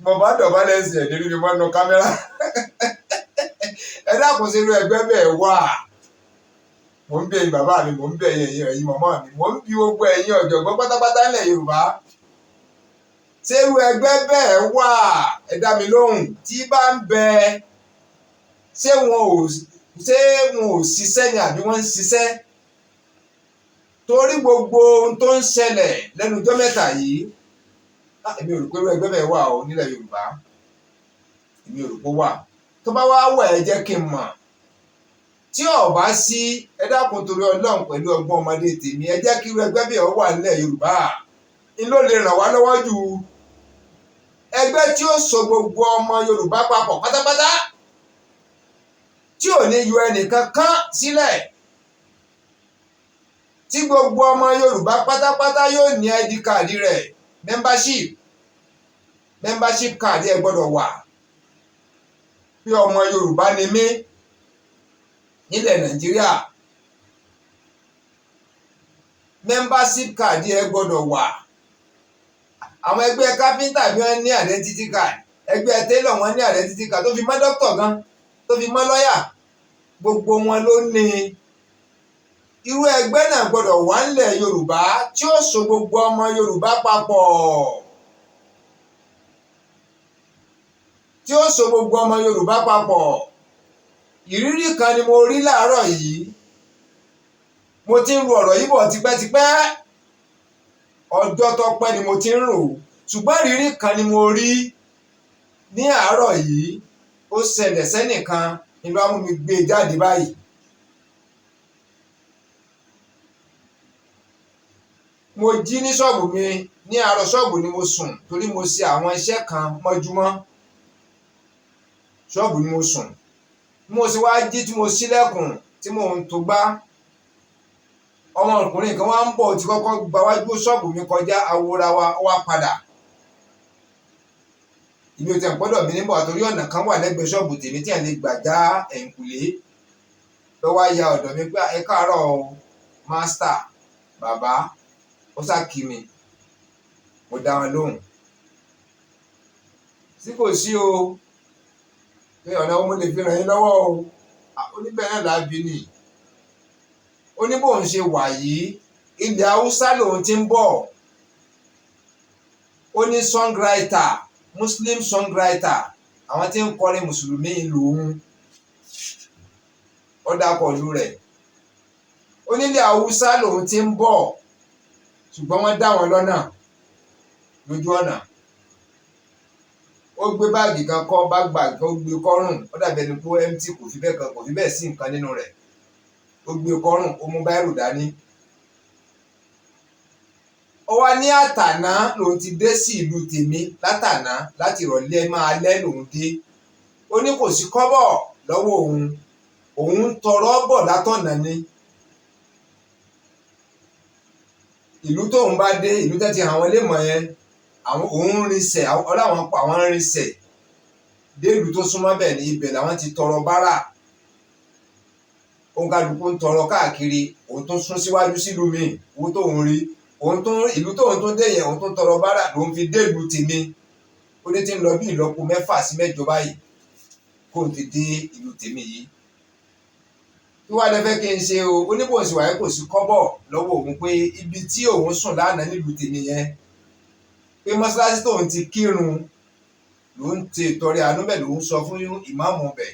A: Mo bá dọ̀bálẹ̀ sí ẹ̀ nínú mi mọ́nú kámẹ́rà. Ẹ dákun, sí irú ẹgbẹ́ bẹ́ẹ̀ wà? Mò ń bí ẹ̀yin bàbá mi, mò ń bí ẹ̀yin màmá mi, mò ń bí gbogbo ẹ̀yin ọ̀jọ̀gbọ́n pátápátá nílẹ̀ Yorùbá. Ṣé irú ẹgbẹ́ bẹ́ẹ̀ wà? Ẹ dá mi lóhùn. Tí bá ń bẹ, ṣé wọn ò ṣiṣẹ́ ni àbí wọ́n ń ṣiṣẹ́? Torí gbogbo ohun tó ń ṣẹlẹ̀ lẹ́nu ọjọ́ mẹ́ta yìí, èmi ò rò pé irú ẹgbẹ́ bẹ́ẹ̀ wà o nílẹ̀ Yorùbá. Èmi ò rò pé wà. Tó bá wá wà, ẹ jẹ́ kí n mọ̀. Tí ó bá sí, ẹ dákun, torí Ọlọ́run, pẹ̀lú ọgbọ́n ọmọdé tèmi, ẹ jẹ́ kí irú ẹgbẹ́ bẹ́ẹ̀ wà nílẹ̀ Yorùbá. Ń ló lè ràn wá lọ́wọ́ jù, ẹgbẹ́ tí ó so gbogbo ọmọ Yorùbá papọ̀ pátápátá, tí ò ní yọ ẹnìkan kan sílẹ̀, tí gbogbo ọmọ Yorùbá pátápátá yóò ní ID card rẹ̀, membership card ẹ gbọ́dọ̀ wà pé ọmọ Yorùbá ni mí nílẹ̀ Nàìjíríà. Membership card ẹ gbọ́dọ̀ wà. Àwọn ẹgbẹ́ kápẹ́ńtà bí wọ́n ní identity card, ẹgbẹ́ tailor wọ́n ní identity card, tó fi mọ́ dókítà gan, tó fi mọ́ lọ́yà, gbogbo wọn ló ní. Irú ẹgbẹ́ náà gbọ́dọ̀ wà nílẹ̀ Yorùbá tí ó so gbogbo ọmọ Yorùbá papọ̀, tí ó so gbogbo ọmọ Yorùbá papọ̀. Ìrírí kan ni mo rí láàárọ̀ yìí. Mo ti ń ru ọ̀rọ̀ yìí bọ̀ tipẹ́tipẹ́, ọjọ́ tó pẹ́ ni mo ti ń rò, ṣùgbọ́n ìrírí kan ni mo rí ní àárọ̀ yìí. Ó ṣẹlẹ̀ sẹ́nìkan ni ló mú mi gbé e jáde báyìí. Mo jí ní ṣọ́ọ̀bù mi ní àárọ̀, ṣọ́ọ̀bù ni mo sùn torí mo ṣe àwọn iṣẹ́ kan mọ́júmọ́. Ṣọ́ọ̀bù ni mo sùn. Mo sì wá jí tí mo ṣílẹ̀kùn tí mò ń tó gbá, ọmọkùnrin kan wá ń bọ̀ tí kọ́kọ́ gba wájú ṣọ́ọ̀bù mi kọjá, awora wa, ó wá padà. Ìlú tẹ̀ ń gbọ́dọ̀ mi níbọ̀ àtòrí ọ̀nà kan wà lẹ́gbẹ̀ẹ́ ṣọ́ọ̀bù tèmi tí à lè gbà já ẹ̀yìnkùlé. Lọ́wọ́ ya ọ̀dọ̀ mi pé ẹ káàárọ̀ o mástà, bàbá. Ó sá kí mi, mo dá wọn lóhùn. Sí kò sí o, pé ọ̀nà wo mo lè fi ràn yín lọ́wọ́ o? Oníbẹ̀ náà lábí nì. Ó ní bóun ṣe wà yìí, ilẹ̀ Haúsá lòun ti ń bọ̀. Ó ní songwriter, Muslim songwriter, àwọn tí ń kọrin mùsùlùmí lòun. Ó dákọ̀ ìlú rẹ̀. Ó nílẹ̀ Haúsá lòun ti ń bọ̀, ṣùgbọ́n wọ́n dá wọn lọ́nà lójú ọ̀nà. Ó gbé báàgì kan kọ́, báàgì kan ó gbé kọ́rùn, ó dàbí ẹni pé empty, kò fi bẹ́ẹ̀ kan, kò fi bẹ́ẹ̀ sí nǹkan nínú rẹ̀. Ó gbé kọ́rùn, ó mú báírò dání. Ó wá ní àtàná lòun ti dé sí ìlú tèmi, látàná láti ìrọ̀lẹ́ máa lẹ́ lòun dé. Ó ní kò sí kọ́bọ̀ lọ́wọ́ òun, òun ń tọrọ bọ̀ látọ̀nà ni. Ìlú tóun bá dé, ìlú tẹ́ ti hàn wọ́n lè mọ̀ yẹn, àwọn òun ń rinṣẹ̀ ọláwọn pa àwọn ń rinṣẹ̀ dé ìlú tó súnmọ́ bẹ̀ ní ibẹ̀ làwọn ti tọrọ bárà. Òun kálukú ń tọrọ káàkiri, òun tó sún síwájú sílùú míì, owó tóun rí, òun tó ìlú tóun tó dé yẹn, òun tó tọrọ bárà lòun fi dé ìlú tèmi. Ó ní tí ń lọ bí ìlọ́po 6 sí 8 báyìí kóun fi dé ìlú tèmi yìí. Kí wàá lẹ fẹ́ kí n ṣe o? Ó ní bóun sì wáyé kò sí kọ́bọ̀ lọ́wọ́ òun, pé ibi tí òun sùn lánàá nílùú tèmi yẹn, pé mọ́ṣáláṣí tóun ti kírun lòun ti ìtọrẹ àánú bẹ̀, lòun sọ fún ìmáàmù bẹ̀.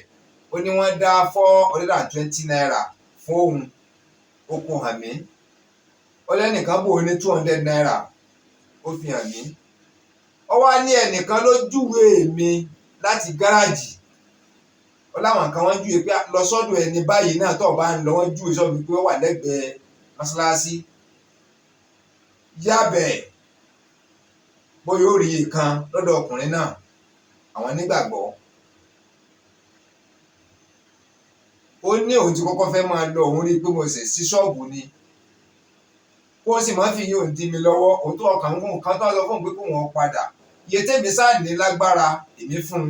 A: Ó ní wọ́n dá ₦420 fún òun, ó kó hàn mí. Ó lẹ́nìkan bò ó ní ₦200, ó fi hàn mí. Ó wá ní ẹnìkan ló júwe mi láti gáràjì. Ó láwọn kan wọ́n júwe pé lọ sọ́dọ̀ ẹni báyìí náà tó o bá ń lọ, wọ́n júwe sọ́dọ̀ pé ó wà lẹ́gbẹ̀ẹ́ mọ́ṣáláṣí, yábẹ̀ bóyá ó rí iye kan lọ́dọ̀ ọkùnrin náà. Àwọn nígbàgbọ́. Ó ní òun ti kọ́kọ́ fẹ́ máa lọ, òun rí i pé mo ṣẹ̀ sí ṣọ́ọ̀bù ni, kó sì má fi yóò dí mi lọ́wọ́. Òun tó ọkàn ń kan tó lọ fún un pé kó wọn padà, iye tèmi sáà ní lágbára èmi fún un.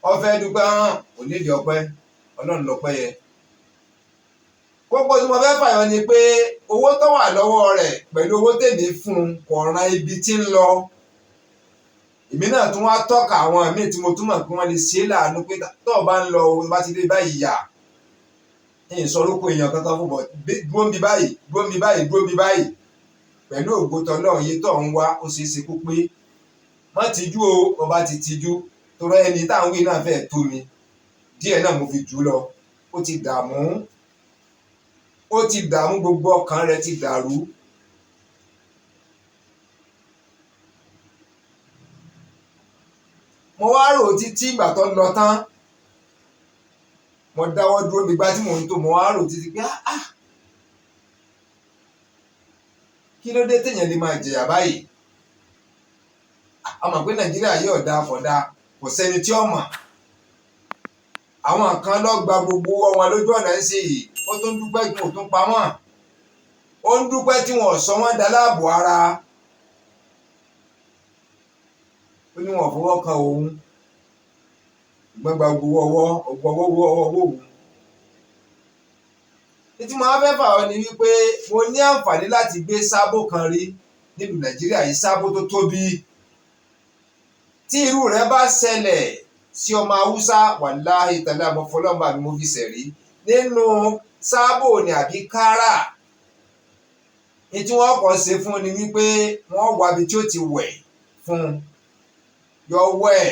A: Ó fẹ́ dúpẹ́ hàn, kò nídìí ọpẹ́, Ọlọ́run lọ́pẹ́ yẹ. Kókó tí mo fẹ́ fàyọ ni pé owó tó wà lọ́wọ́ rẹ̀ pẹ̀lú owó tèmi fún un kò ran ibi tí ń lọ. Èmi náà tún wá tọ́ka àwọn míì tí mo tún mọ̀ pé wọ́n lè ṣe é láàánú pé tó o bá ń lọ o bá ti dé báyìí yà. Ń sọ orúkọ èèyàn kankan fún bọ̀, dúró ń bi báyìí, dúró ń bi báyìí, dúró ń bi báyìí. Pẹ̀lú ògo tọlọ́run, iye tó ń wá ó ṣeé ṣe kó pé. Má tijú o, bó bá ti tijú. Torí ẹni tá à ń wí náà fẹ́ tó mi. Díẹ̀ náà mo fi jù ú lọ. Ó ti dààmú. Ó ti dààmú, gbogbo ọkàn rẹ̀ ti dàrú. Mo wá rò títí ìgbà tó lọ tán. Mo dáwọ́ dúró nígbà tí mò ń tò, mo wá rò títí pé ah, kí ló dé téèyàn lè máa jẹ̀yà báyìí? A mọ̀ pé Nàìjíríà yóò dáa kò dáa, kò sẹ́ni tí ó mọ̀. Àwọn kan lọ gba gbogbo owó wọn lójú ọ̀nà ń ṣe yìí, ó tún dúpẹ́ kí wọ́n tún pa wọ́n. Ó ń dúpẹ́ tí wọ́n sọ wọ́n dá láàbò ara. Ó ní wọn ò fọwọ́ kan òun. Ṣùgbọ́n gba gbogbo ọwọ́, gbogbo owó ọwọ́ òun. Ní tí mo wá fẹ́ fà ọ́ ni wípé mo ní àǹfààní láti gbé sábò kan rí nílùú Nàìjíríà yìí, sábò tó tóbi. Tí irú rẹ̀ bá ṣẹlẹ̀ sí ọmọ Haúsá, wàláhì tàlá mo fọlọ́mọ àbí mo fi ṣẹ̀rí nínú sábò ní àbí kárà. Ní tí wọ́n kọ́ ṣe fún ni wípé wọ́n wá ibi tí ó ti wẹ̀ fún un. Yọ wẹ̀.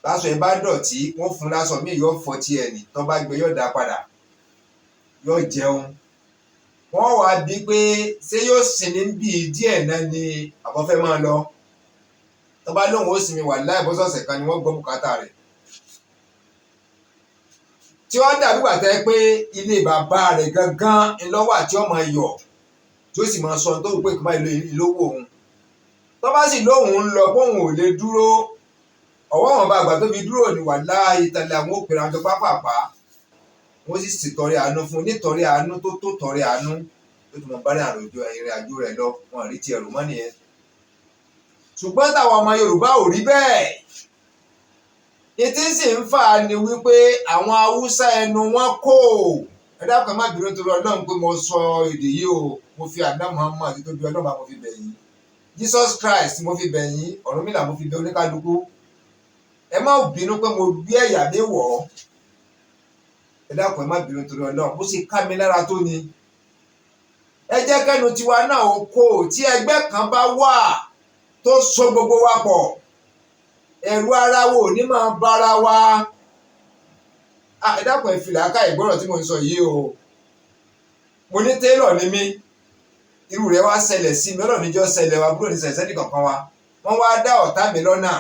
A: Lásọ ẹ bá dọ̀tí, wọ́n fún un lásọ míì, yóò fọ ti ẹ̀ nì, tó bá gbé yóò dá padà. Yóò jẹun. Wọ́n wá bí pé ṣé yóò sinmi bí díẹ̀ náà ni àbọ̀ fẹ́ máa lọ. Tó bá lóun ó sinmi, wàláhì bó ṣọ̀sẹ̀ kan ni wọ́n gbọ́ bùkátà rẹ̀. Tí ó dàbí ìgbà tẹ́ pé ilé bàbá rẹ̀ gangan ńlọ́wọ́ àti ọmọ yọ̀, tí ó sì máa sọ tó wù pé kí n máa lo ìlówó òun. Tó bá sì lóun ń lọ pé òun ò lè dúró, ọwọ́ wọn bá àgbà tó fi dúró ní wàláhì tàlẹ́ àwọn òpèrè àjọ pápápá. Wọ́n sì ṣètọrẹ àánú fún un, nítorí àánú tó tó tọrẹ àánú, tó tún mọ bá ìrìn àjò rẹ̀ lọ, wọn rí ti ẹ̀rù mọ́ nìyẹn. Ṣùgbọ́n táwọn ọmọ Yorùbá ò rí bẹ́ẹ̀. Ìtí sì ń fà á ni wípé àwọn Haúsá ẹnu wọn kò. Ẹ dákun, ẹ má bínú torí Ọlọ́run pé mo sọ èdè yìí o. Mo fi àdá Muhammad tó bí Ọlọ́run bá mo fi bẹ̀ yín. Jesus Christ mo fi bẹ̀ yín, Ọ̀rúnmìlà mo fi bẹ̀ oníkálukú. Ẹ má bínú pé mo gbé ẹ̀yà mi wọ̀ ọ́. Ẹ dákun, ẹ má bínú torí Ọlọ́run, bó ṣe ká mi lára tó ni. Ẹ jẹ́ kẹ́nu tiwa náà ó kó tí ẹgbẹ́ kan bá wà tó so gbogbo wa pọ̀. Ẹ̀rù ara wo ò ní máa bára wa. Ẹ dákun, ẹ fi làákàyè gbọ́rọ̀ tí mo ń sọ yìí o. Mo ní tailor ni mí. Irú rẹ̀ wá ṣẹlẹ̀ sí mi, Ọlọ́run níjọ́ ṣẹlẹ̀ wa, búrò ní ṣẹlẹ̀ sẹ́ni kankan wa. Wọ́n wá dá ọ̀tá mi lọ́nà.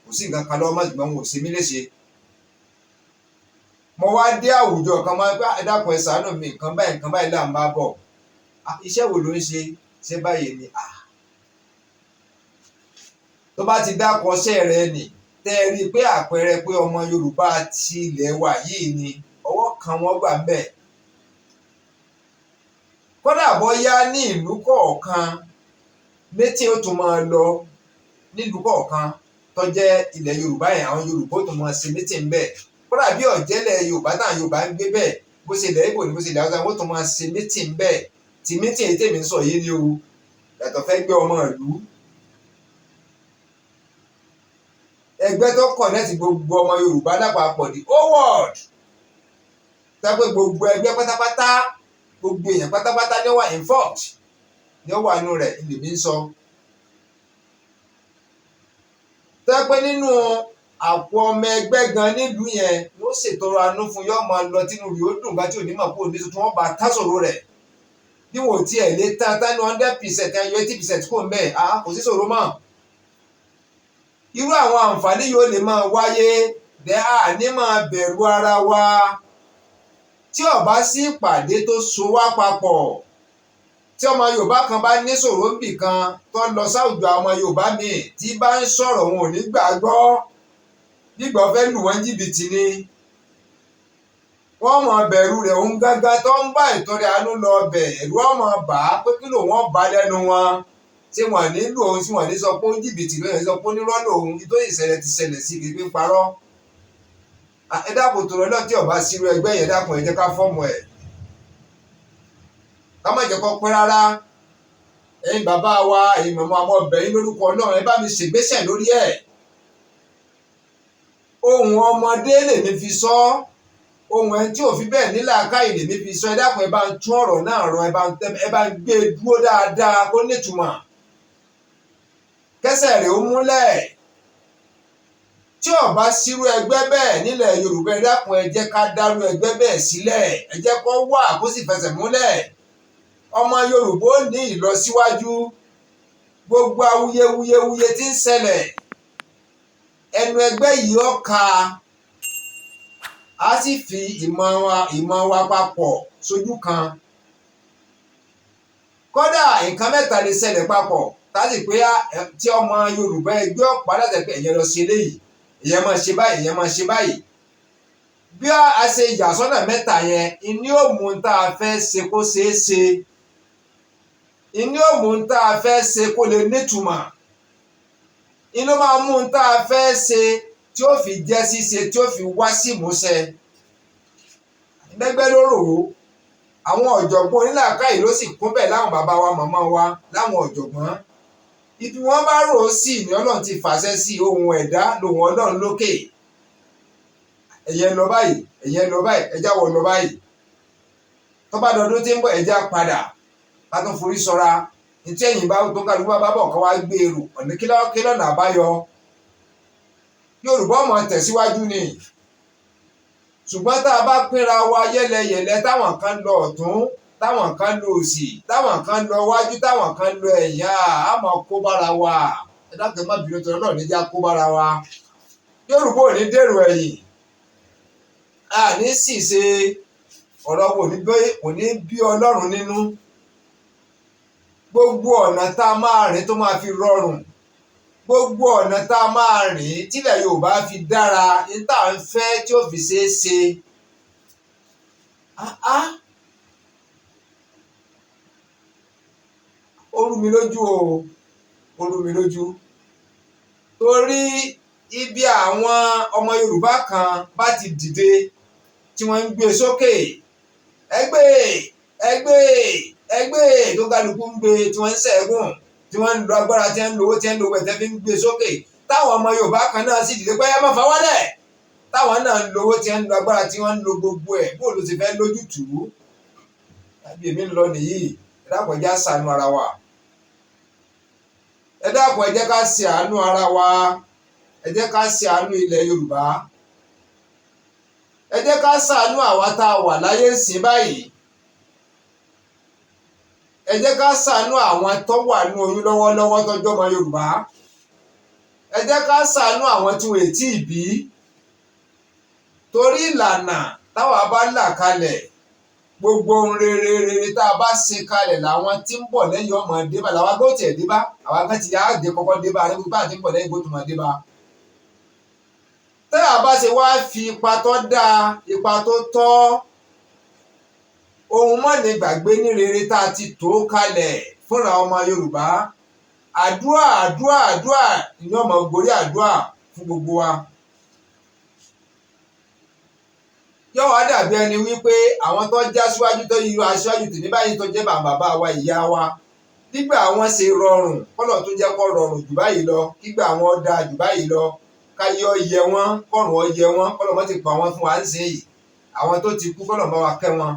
A: Kò sí nǹkan kan lọ́wọ́ mọ́, ṣùgbọ́n wọn ò ṣe mí léṣe. Mo wá dé àwùjọ kan máa ń pẹ́, ẹ dákun ẹ ṣàánú mi, nǹkan báyìí là ń bá bọ̀. Iṣẹ́ wo ló ń ṣe? Ṣé báyìí ni? Tó bá ti dákọ̀ ṣẹ́ rẹ nì, tẹ́ ẹ rí i pé àpẹẹrẹ pé ọmọ Yorùbá ti ilẹ̀ wa yìí ni, ọwọ́ kan wọ́n gbà ń bẹ̀. Kódà bóyá ní ìlú kọ̀ọ̀kan, meeting ó tún máa lọ nílùú kọ̀ọ̀kan tó jẹ́ ilẹ̀ Yorùbá yẹn, àwọn Yorùbá ó tún máa ṣe meeting bẹ́ẹ̀. Kódà bí ọ̀jẹ́lẹ̀ Yorùbá táwọn Yorùbá ń gbé bẹ́ẹ̀, bó ṣe ilẹ̀ Ìgbò ni, bó ṣe ilẹ̀ Haúsá, wọ́n tún máa ṣe meeting bẹ́ẹ̀. Tí meeting èyí tèmi ń sọ yìí ni o, yàtọ̀ fẹ́ gbé ọmọ ìlú. Ẹgbẹ́ tó connect gbogbo ọmọ Yorùbá lápapọ̀, the whole world, tẹ́pẹ́ gbogbo ẹgbẹ́ pátápátá, gbogbo èèyàn pátápátá ní ó wà involved, ní ó wà nínú rẹ̀, lèmi ń sọ. Tẹ́pẹ́ nínú àpò ọmọ ẹgbẹ́ gan nílùú yẹn, wọ́n ṣètọrọ àánú fún, yóò máa lọ tínú rẹ̀ ó dùn bá tí ò ní mọ̀ kó ní tuntun, wọ́n bá tásòro rẹ̀. Bí wọn ò tiẹ̀ lè tán tán ní 100%, ayọ̀ 80% kò ń bẹ̀, kò sí ṣòro mọ́. Irú àwọn àǹfààní yóò lè máa wáyé dẹ́, à ní máa bẹ̀rù ara wa. Tí ó bá sí ìpàdé tó so wá papọ̀, tí ọmọ Yorùbá kan bá níṣòro níbì kan, tó ń lọ sáwùjọ àwọn Yorùbá míì, tí bá ń sọ̀rọ̀, wọn ò ní gbàgbọ́. Gbígbọ́ fẹ́ lù wọ́n jìbìtì ni, wọ́n mọ̀ bẹ̀rù rẹ̀. Òun gángan tó ń bá ìtọrẹ àánú lọ bẹ̀, ẹ̀rù ọmọ bà á pé kí lòun ọba lẹ́nu wọn, ṣé wọ́n nílò òun, tí wọ́n ní sọ pé ó jìbìtì lóyún, sọ pé onírọ́ lòun tó ìṣẹ̀lẹ̀ ti ṣẹlẹ̀ sí kí pé parọ́. Ẹ dákun tó lọ, tí ọba sírú ẹgbẹ́ yẹn, dákun, ẹ jẹ́ ká form ẹ̀, ká má jẹ́ kó pẹ́ rárá. Ẹ̀yin bàbá wa, ẹ̀yin màmá, ọmọ ọbẹ̀ yín lórúkọ Ọlọ́run, ẹ bá mi ṣègbésẹ̀ lórí ẹ̀. Ohun ọmọdé lèmi fi sọ, ohun ẹni tí ò fi bẹ́ẹ̀ ní làákàyè lèmi fi sọ. Ẹ dákun, ẹ bá ń tún ọ̀rọ̀ náà rọ, ẹ bá ń gbé e dúró dáadáa kó nítumọ̀, kẹsẹ̀ rẹ̀ ó múlẹ̀. Tí ó bá sírú ẹgbẹ́ bẹ́ẹ̀ nílẹ̀ Yorùbá, ẹ dákun, ẹ jẹ́ ká dárú ẹgbẹ́ bẹ́ẹ̀ sílẹ̀, ẹ jẹ́ kó wà kó sì fẹsẹ̀ múlẹ̀. Ọmọ Yorùbá ó ní ìlọsíwájú. Gbogbo awuyewuyewuye tí ń ṣẹlẹ̀, ẹnu ẹgbẹ́ yìí ó ka, á sì fi ìmọ̀ wa papọ̀ sójú kan. Kódà nǹkan mẹ́ta lè ṣẹlẹ̀ papọ̀ tásì pé tí ọmọ Yorùbá ẹgbẹ́ ọ̀pá láti pé ẹ̀yẹn lọ ṣe eléyìí, ẹ̀yẹn máa ṣe báyìí, ẹ̀yẹn máa ṣe báyìí. Bí a ṣe yà sọ́nà mẹ́ta yẹn, ìní ò mú tá a fẹ́ ṣe kó ṣeé ṣe, ìní ò mú tá a fẹ́ ṣe kó lè nítumọ̀, inú máa mú tá a fẹ́ ṣe tí ó fi jẹ́ ṣíṣe, tí ó fi wá sí ìmúṣẹ. Gbẹ́gbẹ́ ló rò ó, àwọn ọ̀jọ̀gbọ́n onílàákàyè ló sì kún bẹ́ẹ̀, láwọn bàbá wa, màmá wa, láwọn ọ̀jọ̀gbọ́n. Ibi wọ́n bá rò ó sí ni Ọlọ́run ti fàṣẹ sí. Ohun ẹ̀dá lòun Ọlọ́run lókè. Ẹ̀yẹ lọ báyìí, ẹ̀yẹ lọ báyìí, ẹjá wọ̀ lọ báyìí. Tó bá dọdún tí ń bọ̀, ẹjá padà ká tún forí sọra. Ntí ẹ̀yìn bá tó kálukú bá bọ̀ kọ́ wá gbé èrò ọ̀nà kí lọ́nà àbáyọ. Yorùbá ọmọ tẹ̀síwájú ni. Ṣùgbọ́n tá a bá pínra wa yẹ́lẹyẹ̀lẹ, táwọn kan lọ ọ̀tún, táwọn kan lọ òsì, táwọn kan lọ wájú, táwọn kan lọ ẹ̀yìn, á máa kó bára wa. Ẹ dákun, má bínú torí Ọlọ́run, níjà kó bára wa. Yorùbá ò ní dèrò ẹ̀yìn, a ní sì ṣe ọ̀rọ̀ wo kò ní bí Ọlọ́run nínú. Gbogbo ọ̀nà tá a máa rìn tó máa fi rọrùn, gbogbo ọ̀nà tá a máa rìn tílẹ̀ Yorùbá fi dára, ní tá à ń fẹ́ tí ó fi ṣeé ṣe. Ó rú mi lójú o, ó rú mi lójú, torí ibi àwọn ọmọ Yorùbá kan bá ti dìde tí wọ́n ń gbé sókè, ẹgbẹ́ ẹgbẹ́ ẹgbẹ́ tó kálukú ń gbé, tí wọ́n ń ṣẹ́gun, tí wọ́n ń lo agbára, tí wọ́n ń lo owó, tí wọ́n ń lo owó ẹ̀tẹ́ fi ń gbé sókè, táwọn ọmọ Yorùbá kan náà sì dìde pé ẹ má fà wálẹ̀, táwọn náà ń lo owó, tí wọ́n ń lo agbára, tí wọ́n ń lo gbogbo ẹ̀, bó ló ti fẹ́ lójútùú? Tàbí èmi ń lọ nìyí. Ẹ dákun, ẹ jẹ́ á ṣàánú ara wa. Ẹ dákun, ẹ jẹ́ ká ṣe àánú ara wa. Ẹ jẹ́ ká ṣe àánú ilẹ̀ Yorùbá. Ẹ jẹ́ ká ṣàánú àwa tá a wà láyé ń báyìí. Ẹ jẹ́ ká ṣàánú àwọn tó wà ní oyún lọ́wọ́lọ́wọ́ tọ́jú ọmọ Yorùbá. Ẹ jẹ́ ká ṣàánú àwọn tí wọ́n tí ì bí, torí ìlànà táwa bá là kalẹ̀. Gbogbo ohun rere rere tá a bá ṣe kalẹ̀ làwọn tí ń bọ̀ lẹ́yìn ọmọ débà, làwọn agbó tiẹ̀ débá. Àwọn agbá ti yá dé kọ́kọ́ débá ní gbogbo àti ń bọ̀ lẹ́yìn gbótùmọ̀ débá. Tá a bá ṣe wá fi ipa tó dáa, ipa tó tọ́, ohun mọ́ni gbàgbé ní rere tá a ti tó kalẹ̀ fúnra ọmọ Yorùbá, àdúà àdúà àdúà ni ọmọ gorí àdúà fún gbogbo wa. Yóò wá dàbí ẹni wípé àwọn tó já síwájú, tó yí aṣáájú tèmi báyìí, tó jẹ́ bàbá wa, ìyá wa, nígbà wọn ṣe rọrùn, kọ́lọ̀ tó jẹ́ kó rọrùn jù báyìí lọ, kígbà wọn dáa jù báyìí lọ, káyé ọyẹ wọn, kọ́rùn ọyẹ wọn, kọ́lọ̀ mọ́ ti pa wọn fún wa ń sìn yìí. Àwọn tó ti kú, kọ́lọ̀ bá wa kẹ́ wọn.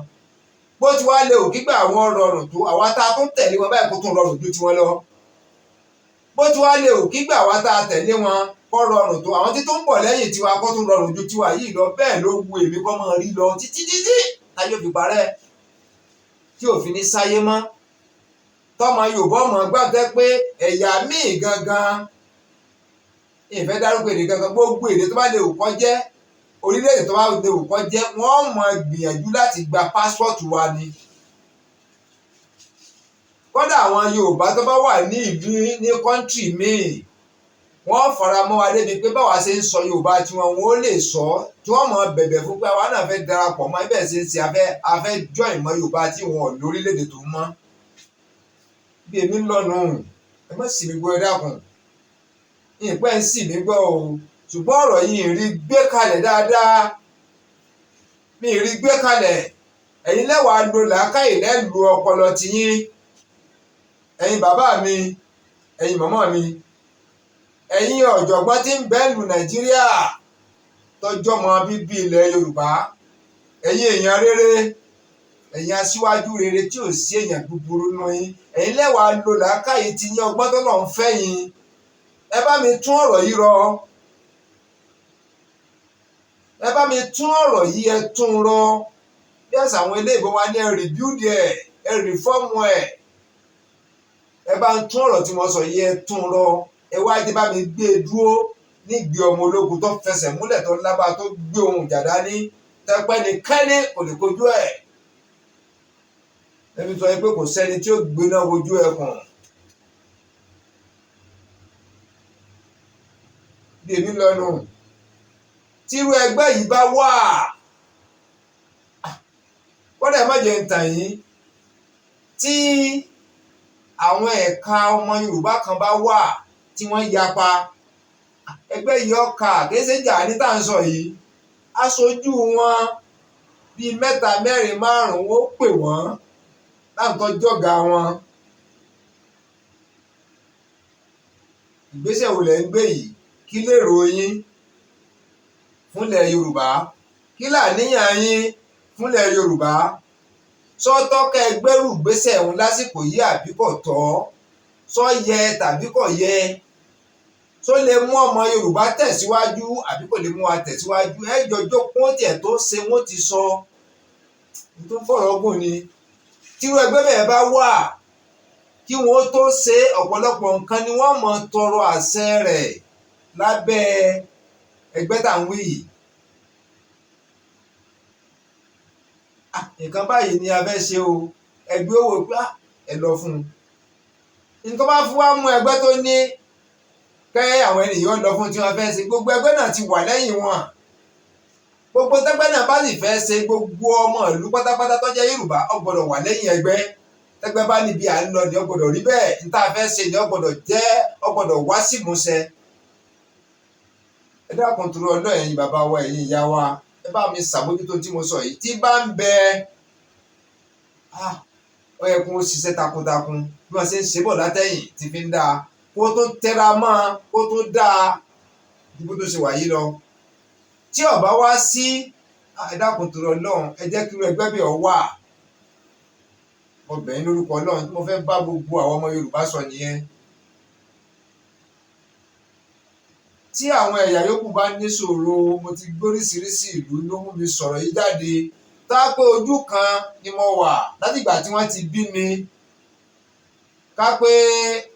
A: Bó ti wá lè ò kígbà wọn rọrùn tó, àwa tá a tún tẹ̀lé wọn báyìí, kó tún rọrùn ju tiwọn lọ. Bó ti wá lè ò kígbà wa tá a tẹ̀lé wọn kó rọrùn tó, àwọn tí tó ń bọ̀ lẹ́yìn tiwa kó tún rọrùn ju tiwa yìí lọ. Bẹ́ẹ̀ ló wu èmi kọ́ máa rí lọ títí títí táyé fi parẹ́, tí òfin ní sáyé mọ́, tọmọ Yorùbá ọmọ gbàgbé pé ẹ̀yà míì gangan, ìfẹ́ dárúkọ èdè gangan, gbogbo èdè tó bá lè wù kó jẹ́, orílẹ̀-èdè tó bá lè wù kó jẹ́, wọ́n máa gbìyànjú láti gba pásítọ̀tù wa ni. Kódà àwọn Yorùbá tó bá wà ní ìlú ní country míì, wọ́n fara mọ́ wa débi pé báwa ṣe ń sọ Yorùbá tiwọn, wọn ó lè sọ, tí wọ́n mọ̀ bẹ̀bẹ̀ fún pé àwa náà fẹ́ darapọ̀ mọ́ ibẹ̀ ṣe ń ṣe, afẹ́ join mọ́ Yorùbá tí wọn ò lórílẹ̀-èdè tó mọ́. Bí èmi ń lọ́nu, ẹ má sì mí gbọ́, ẹ dákun, ìpẹ́ ń sì mí gbọ́ o. Ṣùgbọ́n ọ̀rọ̀ yìí rí gbé kalẹ̀ dáadáa, mi rí gbé kalẹ̀. Ẹ̀yin lẹ́wàá lo làákàyè, lẹ́lu ọpọlọ tiyín. Ẹ̀yin bàbá mi, ẹ̀yin màmá mi, ẹ̀yin ọ̀jọ̀gbọ́n tí ń bẹ lu Nàìjíríà, tọ́jọ́ mọ bíbí ilẹ̀ Yorùbá, ẹ̀yin èèyàn rere, ẹ̀yin aṣíwájú rere tí ò sí èèyàn búburú nù yín, ẹ̀yin lẹ́wàá lo làákàyè tiyín, ọgbọ́n tó lọ́n fẹ́ yín, ẹ bá mi tún ọ̀rọ̀ yìí rọ, ẹ bá mi tún ọ̀rọ̀ yìí, ẹ tún rọ. Bí àṣà àwọn eléèbó wa ní, ẹ rebuild ẹ, ẹ reform ẹ. Ẹ bá ń tún ọ̀rọ̀ tí mo sọ yìí, ẹ tún rọ. Ẹ wá jẹ́ bá mi gbé e dúró nígbé ọmọ ológun tó fẹsẹ̀ múlẹ̀, tó lágbára, tó gbé ohun ìjà dání, tẹpẹ́ ní kẹ́ni kò lè kojú ẹ̀. Ẹbí sọ pé kò sẹ́ni tí ó gbéná wojú ẹkùn. Bí èmi lọ́nu, tírú ẹgbẹ́ yìí bá wà, kódà má jẹ́ ń tàn yín, tí àwọn ẹ̀ka ọmọ Yorùbá kan bá wà tí wọ́n yapa, ẹgbẹ́ yìí ọkà kìí jà ní tá à ń sọ yìí, aṣojú wọn bíi mẹ́ta, mẹ́rin, márùn-ún, ó pè wọ́n láǹtọ́ jọ̀gá wọn. Ìgbésẹ̀ wo lẹ̀ ń gbé yìí? Kí lèrò yín fúnlẹ̀ Yorùbá? Kí làníyàn yín fúnlẹ̀ Yorùbá? Sọ́tọ́ kẹ́ ẹ gbẹ́rù gbésẹ̀ òun lásìkò yìí àbí kò tọ́? Sọ yẹ tàbí kò yẹ? Só lè mú ọmọ Yorùbá tẹ̀síwájú àbí kò lè mú wa tẹ̀síwájú? Ẹ jọjọ́ kún tiẹ̀ tó ṣe wọ́n ti sọ tó fọ̀rọ̀ gùn ni. Tírú ẹgbẹ́ bẹ́ẹ̀ bá wà, kí wọ́n tó ṣe ọ̀pọ̀lọpọ̀ nǹkan ni wọ́n mọ̀ tọrọ àṣẹ rẹ̀ lábẹ́ ẹgbẹ́ tá à ń wí yìí. Nǹkan báyìí ni a fẹ́ ṣe o, ẹgbẹ́ owó pé ẹ lọ fún un. Nǹkan bá fún wa mú ẹgbẹ́ tó ní kẹ́ àwọn ènìyàn lọ fún tí wọ́n fẹ́ ṣe, gbogbo ẹgbẹ́ náà ti wà lẹ́yìn wọn. Gbogbo tẹ́gbẹ́ náà bá sì fẹ́ ṣe, gbogbo ọmọ ìlú pátápátá tó jẹ́ Yorùbá ó gbọ́dọ̀ wà lẹ́yìn ẹgbẹ́. Tẹ́gbẹ́ bá níbi à ń lọ ni ó gbọ́dọ̀ rí bẹ́ẹ̀, ní tá a fẹ́ ṣe ni ó gbọ́dọ̀ jẹ́, ó gbọ́dọ̀ wá sí ìmúṣẹ. Ẹ dákun torí Ọlọ́run, ẹ̀yin bàbá wa, ẹ̀yin ìyá wa, ẹ bá mi ṣàbójútó tí mo sọ yìí. Tí bá ń bẹ, ó yẹ kó ṣiṣẹ́ takuntakun bí wọ́n ṣe ń ṣe bọ̀ látẹ̀yìn tí fi ń dáa, kó tó tẹra mọ́, kó tó dáa ju bó tó ṣe wà yìí lọ. Tí ó bá wá sí, ẹ dákun torí Ọlọ́run, ẹ jẹ́ kí irú ẹgbẹ́ bí ọ wà. Mo bẹ̀ yín lórúkọ Ọlọ́run, tí mo fẹ́ bá gbogbo àwọn ọmọ Yorùbá sọ nìyẹn. Tí àwọn ẹ̀yà yòókù bá níṣòro, mo ti gbóríṣiríṣi ìlú ló mú mi sọ̀rọ̀ yìí jáde. Tá pé ojú kan ni mo wà látìgbà tí wọ́n ti bí mi, ká pé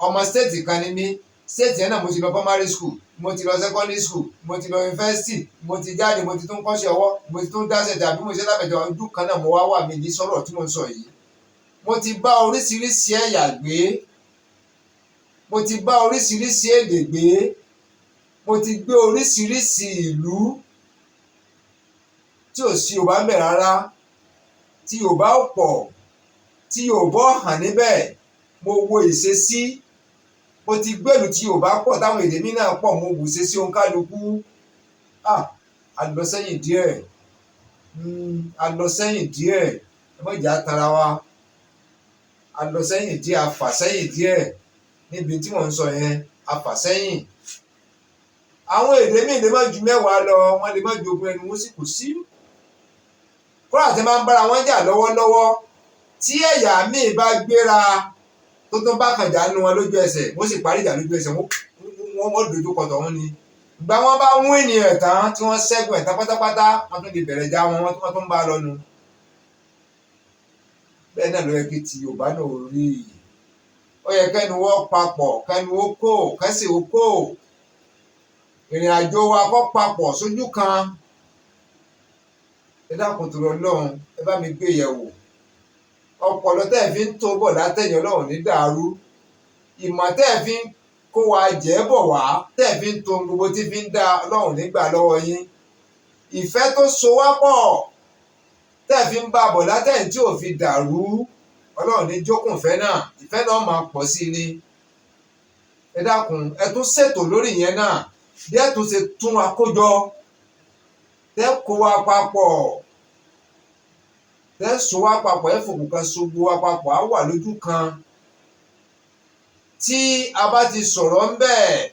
A: ọmọ stéètì kan ni mí. State yẹn náà mo ti lọ primary school, mo ti lọ secondary school, mo ti lọ university, mo ti jáde, mo ti tún kọ́ṣẹ́ ọwọ́, mo ti tún dáṣẹ̀ tàbí mo ṣe lábẹ́jọ. Ojú kan náà mo wá wà mí ní sọ̀rọ̀ tí mo ń sọ yìí. Mo ti bá oríṣiríṣi ẹ̀yà gbé, mo ti bá oríṣiríṣi èdè gbé, mo ti gbé oríṣiríṣi ìlú tí ò sí Yorùbá ń bẹ̀ rárá, tí Yorùbá ò pọ̀, tí Yorùbá ò hàn níbẹ̀. Mo wo ìṣesí. Mo ti gbèlú tí Yorùbá pọ̀, táwọn èdè mi náà pọ̀. Mo wò ìṣesí òǹkálukú. Ah, a lọ sẹ́yìn díẹ̀, a lọ sẹ́yìn díẹ̀. Ẹ má jẹ́ á tanra wa, a lọ sẹ́yìn díẹ̀, a fà sẹ́yìn díẹ̀ níbi tí mò ń sọ yẹn, a fà sẹ́yìn. Àwọn èdè míì lè má ju 10 lọ, wọ́n lè má ju 20, ẹnu wọn sì kò sí. Kódà tí máa ń bára wọn jà lọ́wọ́lọ́wọ́, tí ẹ̀yà míì bá gbéra tó tún bá kàn já nu wọn lójú ẹsẹ̀, wọ́n sì parí ìjà lójú ẹsẹ̀. Wọ́n dojú kọ tọ̀hún ni. Ìgbà wọn bá wín ní ẹ̀ tán, tí wọ́n ṣẹ́gun ẹ̀ tán pátápátá, wọ́n tún lè bẹ̀rẹ̀ já wọn, wọ́n tún bá a lọ nu. Bẹ́ẹ̀ náà ló yẹ kí ti Yorùbá náà rí. Ó yẹ kẹ́nu wọ́n papọ̀, kẹ́nu ó kó, kẹ́sì ó kó, ìrìn àjò wa kó papọ̀ sójú kan. Ẹ dákun tó lọ lọ́hùn, ẹ bá mi gbé yẹ̀wò. Ọpọlọ tẹ́ ẹ fi ń tó bọ̀ látẹ̀yìn, Ọlọ́run ní dàrú. Ìmọ̀ tẹ́ ẹ fi ń kó wa jẹ́ bọ̀ wá, tẹ́ ẹ fi ń to gbogbo tí fi ń dá, Ọlọ́run nígbà lọ́wọ́ yín. Ìfẹ́ tó so wá pọ̀, tẹ́ ẹ fi ń bá bọ̀ látẹ̀yìn tí ò fi dàrú, Ọlọ́run ní jókùnfẹ́ náà, ìfẹ́ náà máa pọ̀ sí i ni. Ẹ dákun, ẹ tún ṣètò lórí ìyẹn náà, bí ẹ tún ṣe tún wa kó jọ, tẹ́ kó wa papọ̀, tẹ́ so wá papọ̀, ẹ fòkùn kan so gbogbo wa papọ̀, á wà lójú kan. Tí a bá ti sọ̀rọ̀ ń bẹ̀,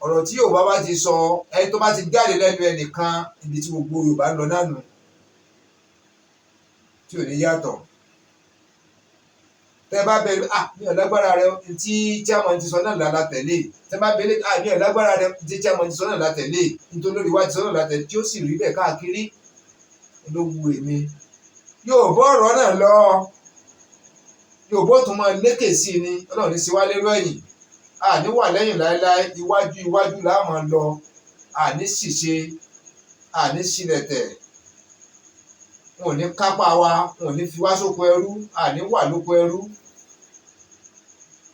A: ọ̀rọ̀ tí Yorùbá bá ti sọ, ẹni tó bá ti jáde lẹ́nu ẹnìkan, ibi tí gbogbo Yorùbá ń lọ náà nù, tí ò ní yàtọ̀. Tẹ́ bá bẹ̀rẹ̀, "Ah, mi ò lágbára rẹ," tí chairman ti sọ náà la tẹ̀lé. Tẹ́ bá bẹ̀rẹ̀, "Ah, mi ò lágbára rẹ," tí chairman ti sọ náà la tẹ̀lé, nítorí olórí wa ti sọ náà la tẹ̀lé, tí ó sì rí bẹ́ẹ̀ káàkiri ló wu èmi. Yorùbá ọ̀rọ̀ náà lọ, Yorùbá ó tún máa lékè sí i ni. Ọlọ́run ní sí wá lérò ẹ̀yìn, àní wà lẹ́yìn láéláé. Iwájú iwájú là á máa lọ, àní ṣìṣe, àní ṣílẹ̀tẹ̀. Wọn ò ní kápá wa, wọn ò ní fi wá sóko ẹrú, àní wà lóko ẹrú.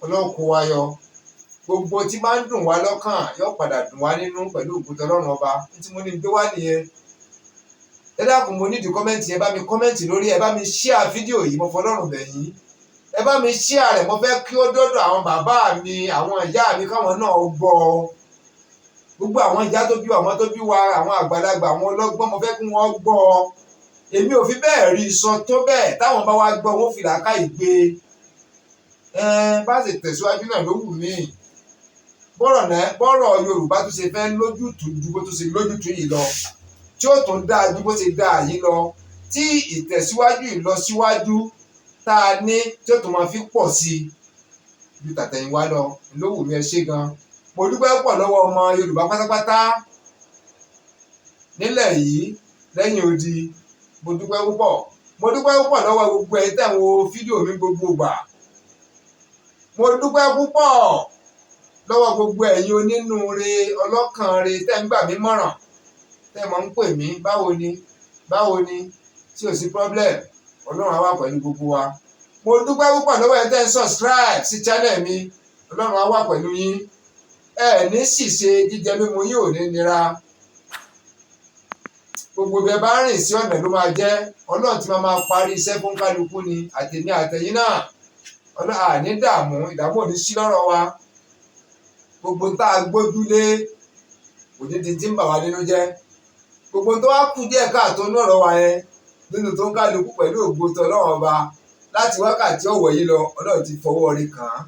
A: Ọlọ́run kó wa yọ. Gbogbo tí máa ń dùn wá lọ́kàn yóò padà dùn wá nínú pẹ̀lú ògùn tọlọ́run Ọba. Tí mo ní gbé wá nìyẹn. Ẹ dákun, mo nídìí comment. Ẹ bá mi comment lórí, ẹ bá mi share fídíò yìí. Mo fọlọ́run bẹ̀ yín, ẹ bá mi share rẹ̀. Mo fẹ́ kí ó dọ́dọ̀ àwọn bàbá mi, àwọn ìyá mi, káwọn náà gbọ́. Gbogbo àwọn ìyá tó bí, àwọn tó bí wa, àwọn àgbàlagbà, àwọn ọlọ́gbọ́n, mo fẹ́ kí wọ́n gbọ́. Èmi ò fi bẹ́ẹ̀ rí sọ tó bẹ́ẹ̀. Táwọn bá wá gbọ́, wọ́n fi làákàyè gbé. Bá ṣe tẹ̀síwájú náà ló wù mí. Bọ́rọ̀ náà, bọ́rọ̀ Yorùbá tó ṣe fẹ́ lójútùú ju bó tó ṣe lójútùú yìí lọ, tí ó tún dáa ju bó ṣe dáa yìí lọ, tí ìtẹ̀síwájú, ìlọsíwájú tá a ní, tí ó tún máa fi pọ̀ sí i ju tàtẹ̀yìnwá lọ ló wù mí. Ẹ ṣé gan. Mo dúpẹ́ pọ̀ lọ́wọ́ ọmọ Yorùbá pátápátá nílẹ̀ yìí, lẹ́yìn odi. Mo dúpẹ́ púpọ̀, mo dúpẹ́ púpọ̀ lọ́wọ́ gbogbo ẹ̀yin tẹ̀ ń wo fídíò mi gbogbo ìgbà. Mo dúpẹ́ púpọ̀ lọ́wọ́ gbogbo ẹ̀yin onínúure, ọlọ́kànre, tẹ́ ń gbà mí mọ̀ràn, tẹ́ mọ̀ ń pè mí, "Báwo ni, báwo ni, tí ò sí problem?" Ọlọ́run á wà pẹ̀lú gbogbo wa. Mo dúpẹ́ púpọ̀ lọ́wọ́ ẹ̀ tẹ́ ń subscribe sí channel mi. Ọlọ́run á wà pẹ̀lú yín. Ẹ ní ṣìṣe, jíjẹ mímu yín ò ní nira. Gbogbo bí ẹ bá rìn sí, ọ̀nà ló máa jẹ́. Ọlọ́run tí máa máa parí iṣẹ́ fún kálukú ni, àtèmi àtẹ̀yìn náà. Ọlọ́run àní dààmú, ìdààmú ò ní sí lọ́rọ̀ wa. Gbogbo tá a gbójúlé kò ní di tí ń bà wá nínú jẹ́. Gbogbo tó wá kù díẹ̀ káàtó ní ọ̀rọ̀ wa yẹn nínú tó ń kálukú, pẹ̀lú ògo tọlọ́run Ọba, láti wákàtí ọ̀wọ̀ yìí lọ, Ọlọ́run ti fọwọ́ rí kàn án,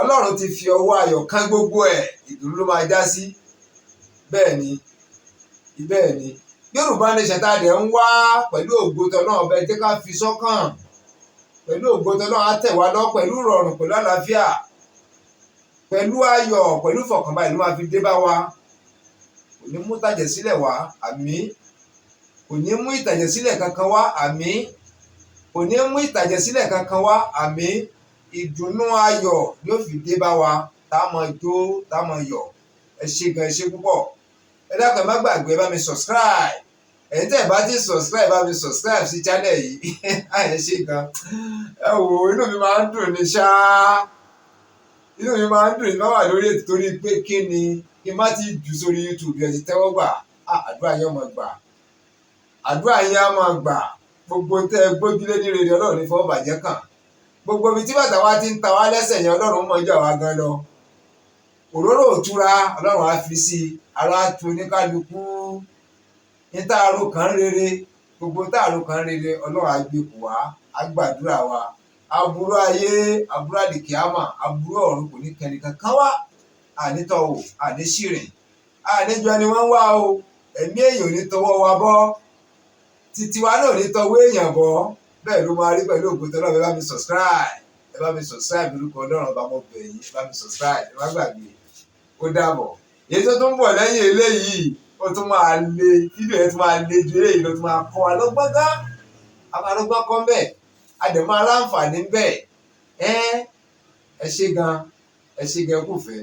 A: Ọlọ́run ti fi ọwọ́ ayọ̀ kán gbogbo ẹ̀, ìdùnnú ló máa já sí. Bẹ́ẹ̀ ni, bẹ́ẹ̀ ni. Yorùbá Nation tá a dẹ̀ ń wá, pẹ̀lú ògo tọlọ́run Ọba, ẹ jẹ́ ká fi sọ́kàn, pẹ̀lú ògo tọlọ́run, á tẹ̀ wá lọ pẹ̀lú ìrọ̀rùn, pẹ̀lú àlàáfíà, pẹ̀lú ayọ̀, pẹ̀lú ìfọ̀kànbalẹ̀ ló máa fi dé bá wa. Kò ní mú tàjẹ̀ sílẹ̀ wá, àmín. Kò ní mú ìtàjẹ̀ sílẹ̀ kankan wá, àmín. Kò ní mú ìtàjẹ̀ sílẹ̀ kankan wá, àmín. Ìdùnnú ayọ̀ yóò fi dé bá wa. Tá a máa jó, tá a máa yọ̀. Ẹ ṣé gan, ẹ ṣé púpọ̀. Ẹ dákun, ẹ má gbàgbé, ẹ bá mi subscribe. Ẹ̀yin tẹ́ ẹ bá ti subscribe, bá mi subscribe sí channel yìí. Ẹ ṣé gan. Ẹ wò, inú mi máa ń dùn ní ṣáá, inú mi máa ń dùn ní bá wà lórí ètò, torí pé kí ni kí n má ti jù sórí YouTube, ẹ ti tẹ́wọ́ gbà. Àdúrà yẹn máa gbà, àdúrà yẹn á máa gbà. Gbogbo tẹ́ ẹ gbójúlé ní rere, Ọlọ́run ní fọwọ́ bàjẹ́ kàn. Gbogbo ibi tí bàtà wa ti ń ta wá lẹ́sẹ̀ yẹn, Ọlọ́run mọ̀ jù àwa gan lọ. Òróró òtura, Ọlọ́run á fi sí i, ara tu oníkálukú. Ní táàrò kan rere, gbogbo táàrò kan rere, Ọlọ́run á gbé kù wá, á gbàdúrà wa. Aburú ayé, aburú àlìkíámà, aburú ọ̀run kò ní kẹ́ni kankan wá. Ànítọ́wò, àníṣìrìn, àníjọ ni wọ́n ń wá o. Ẹ̀mí èèyàn ò ní tọwọ́ wa bọ́, títí wa náà ò ní tọwọ́ èèyàn bọ́. Bẹ́ẹ̀ ló máa rí pẹ̀lú ògo tọ́lọ́run. Ẹ bá mi subscribe, ẹ bá mi subscribe. Lórúkọ Ọlọ́run Ọba, mo bẹ̀ yín, ẹ bá mi subscribe, ẹ má gbàgbé. Ó dàbọ̀. Èyí tó tún bọ̀ lẹ́yìn eléyìí, ó tún máa le. Fídíò yẹn tún máa le ju eléyìí lọ, tún máa kọ́ wa lọ́gbọ́n gán. A máa lọ́gbọ́n kọ́ mbẹ́, a dẹ̀ máa láǹfààní mbẹ́. Ẹ ṣé gan, ẹ ṣé gan, kù fẹ́.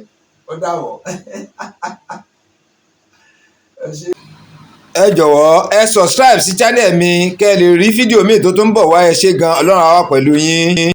A: Ó dàbọ̀, ẹ ṣé. Ẹ jọ̀wọ́, ẹ subscribe sí channel mi kẹ́ ẹ lè rí fídíò míì tó tún ń bọ̀ wá. Ẹ ṣé gan, Ọlọ́run á wà pẹ̀lú yín.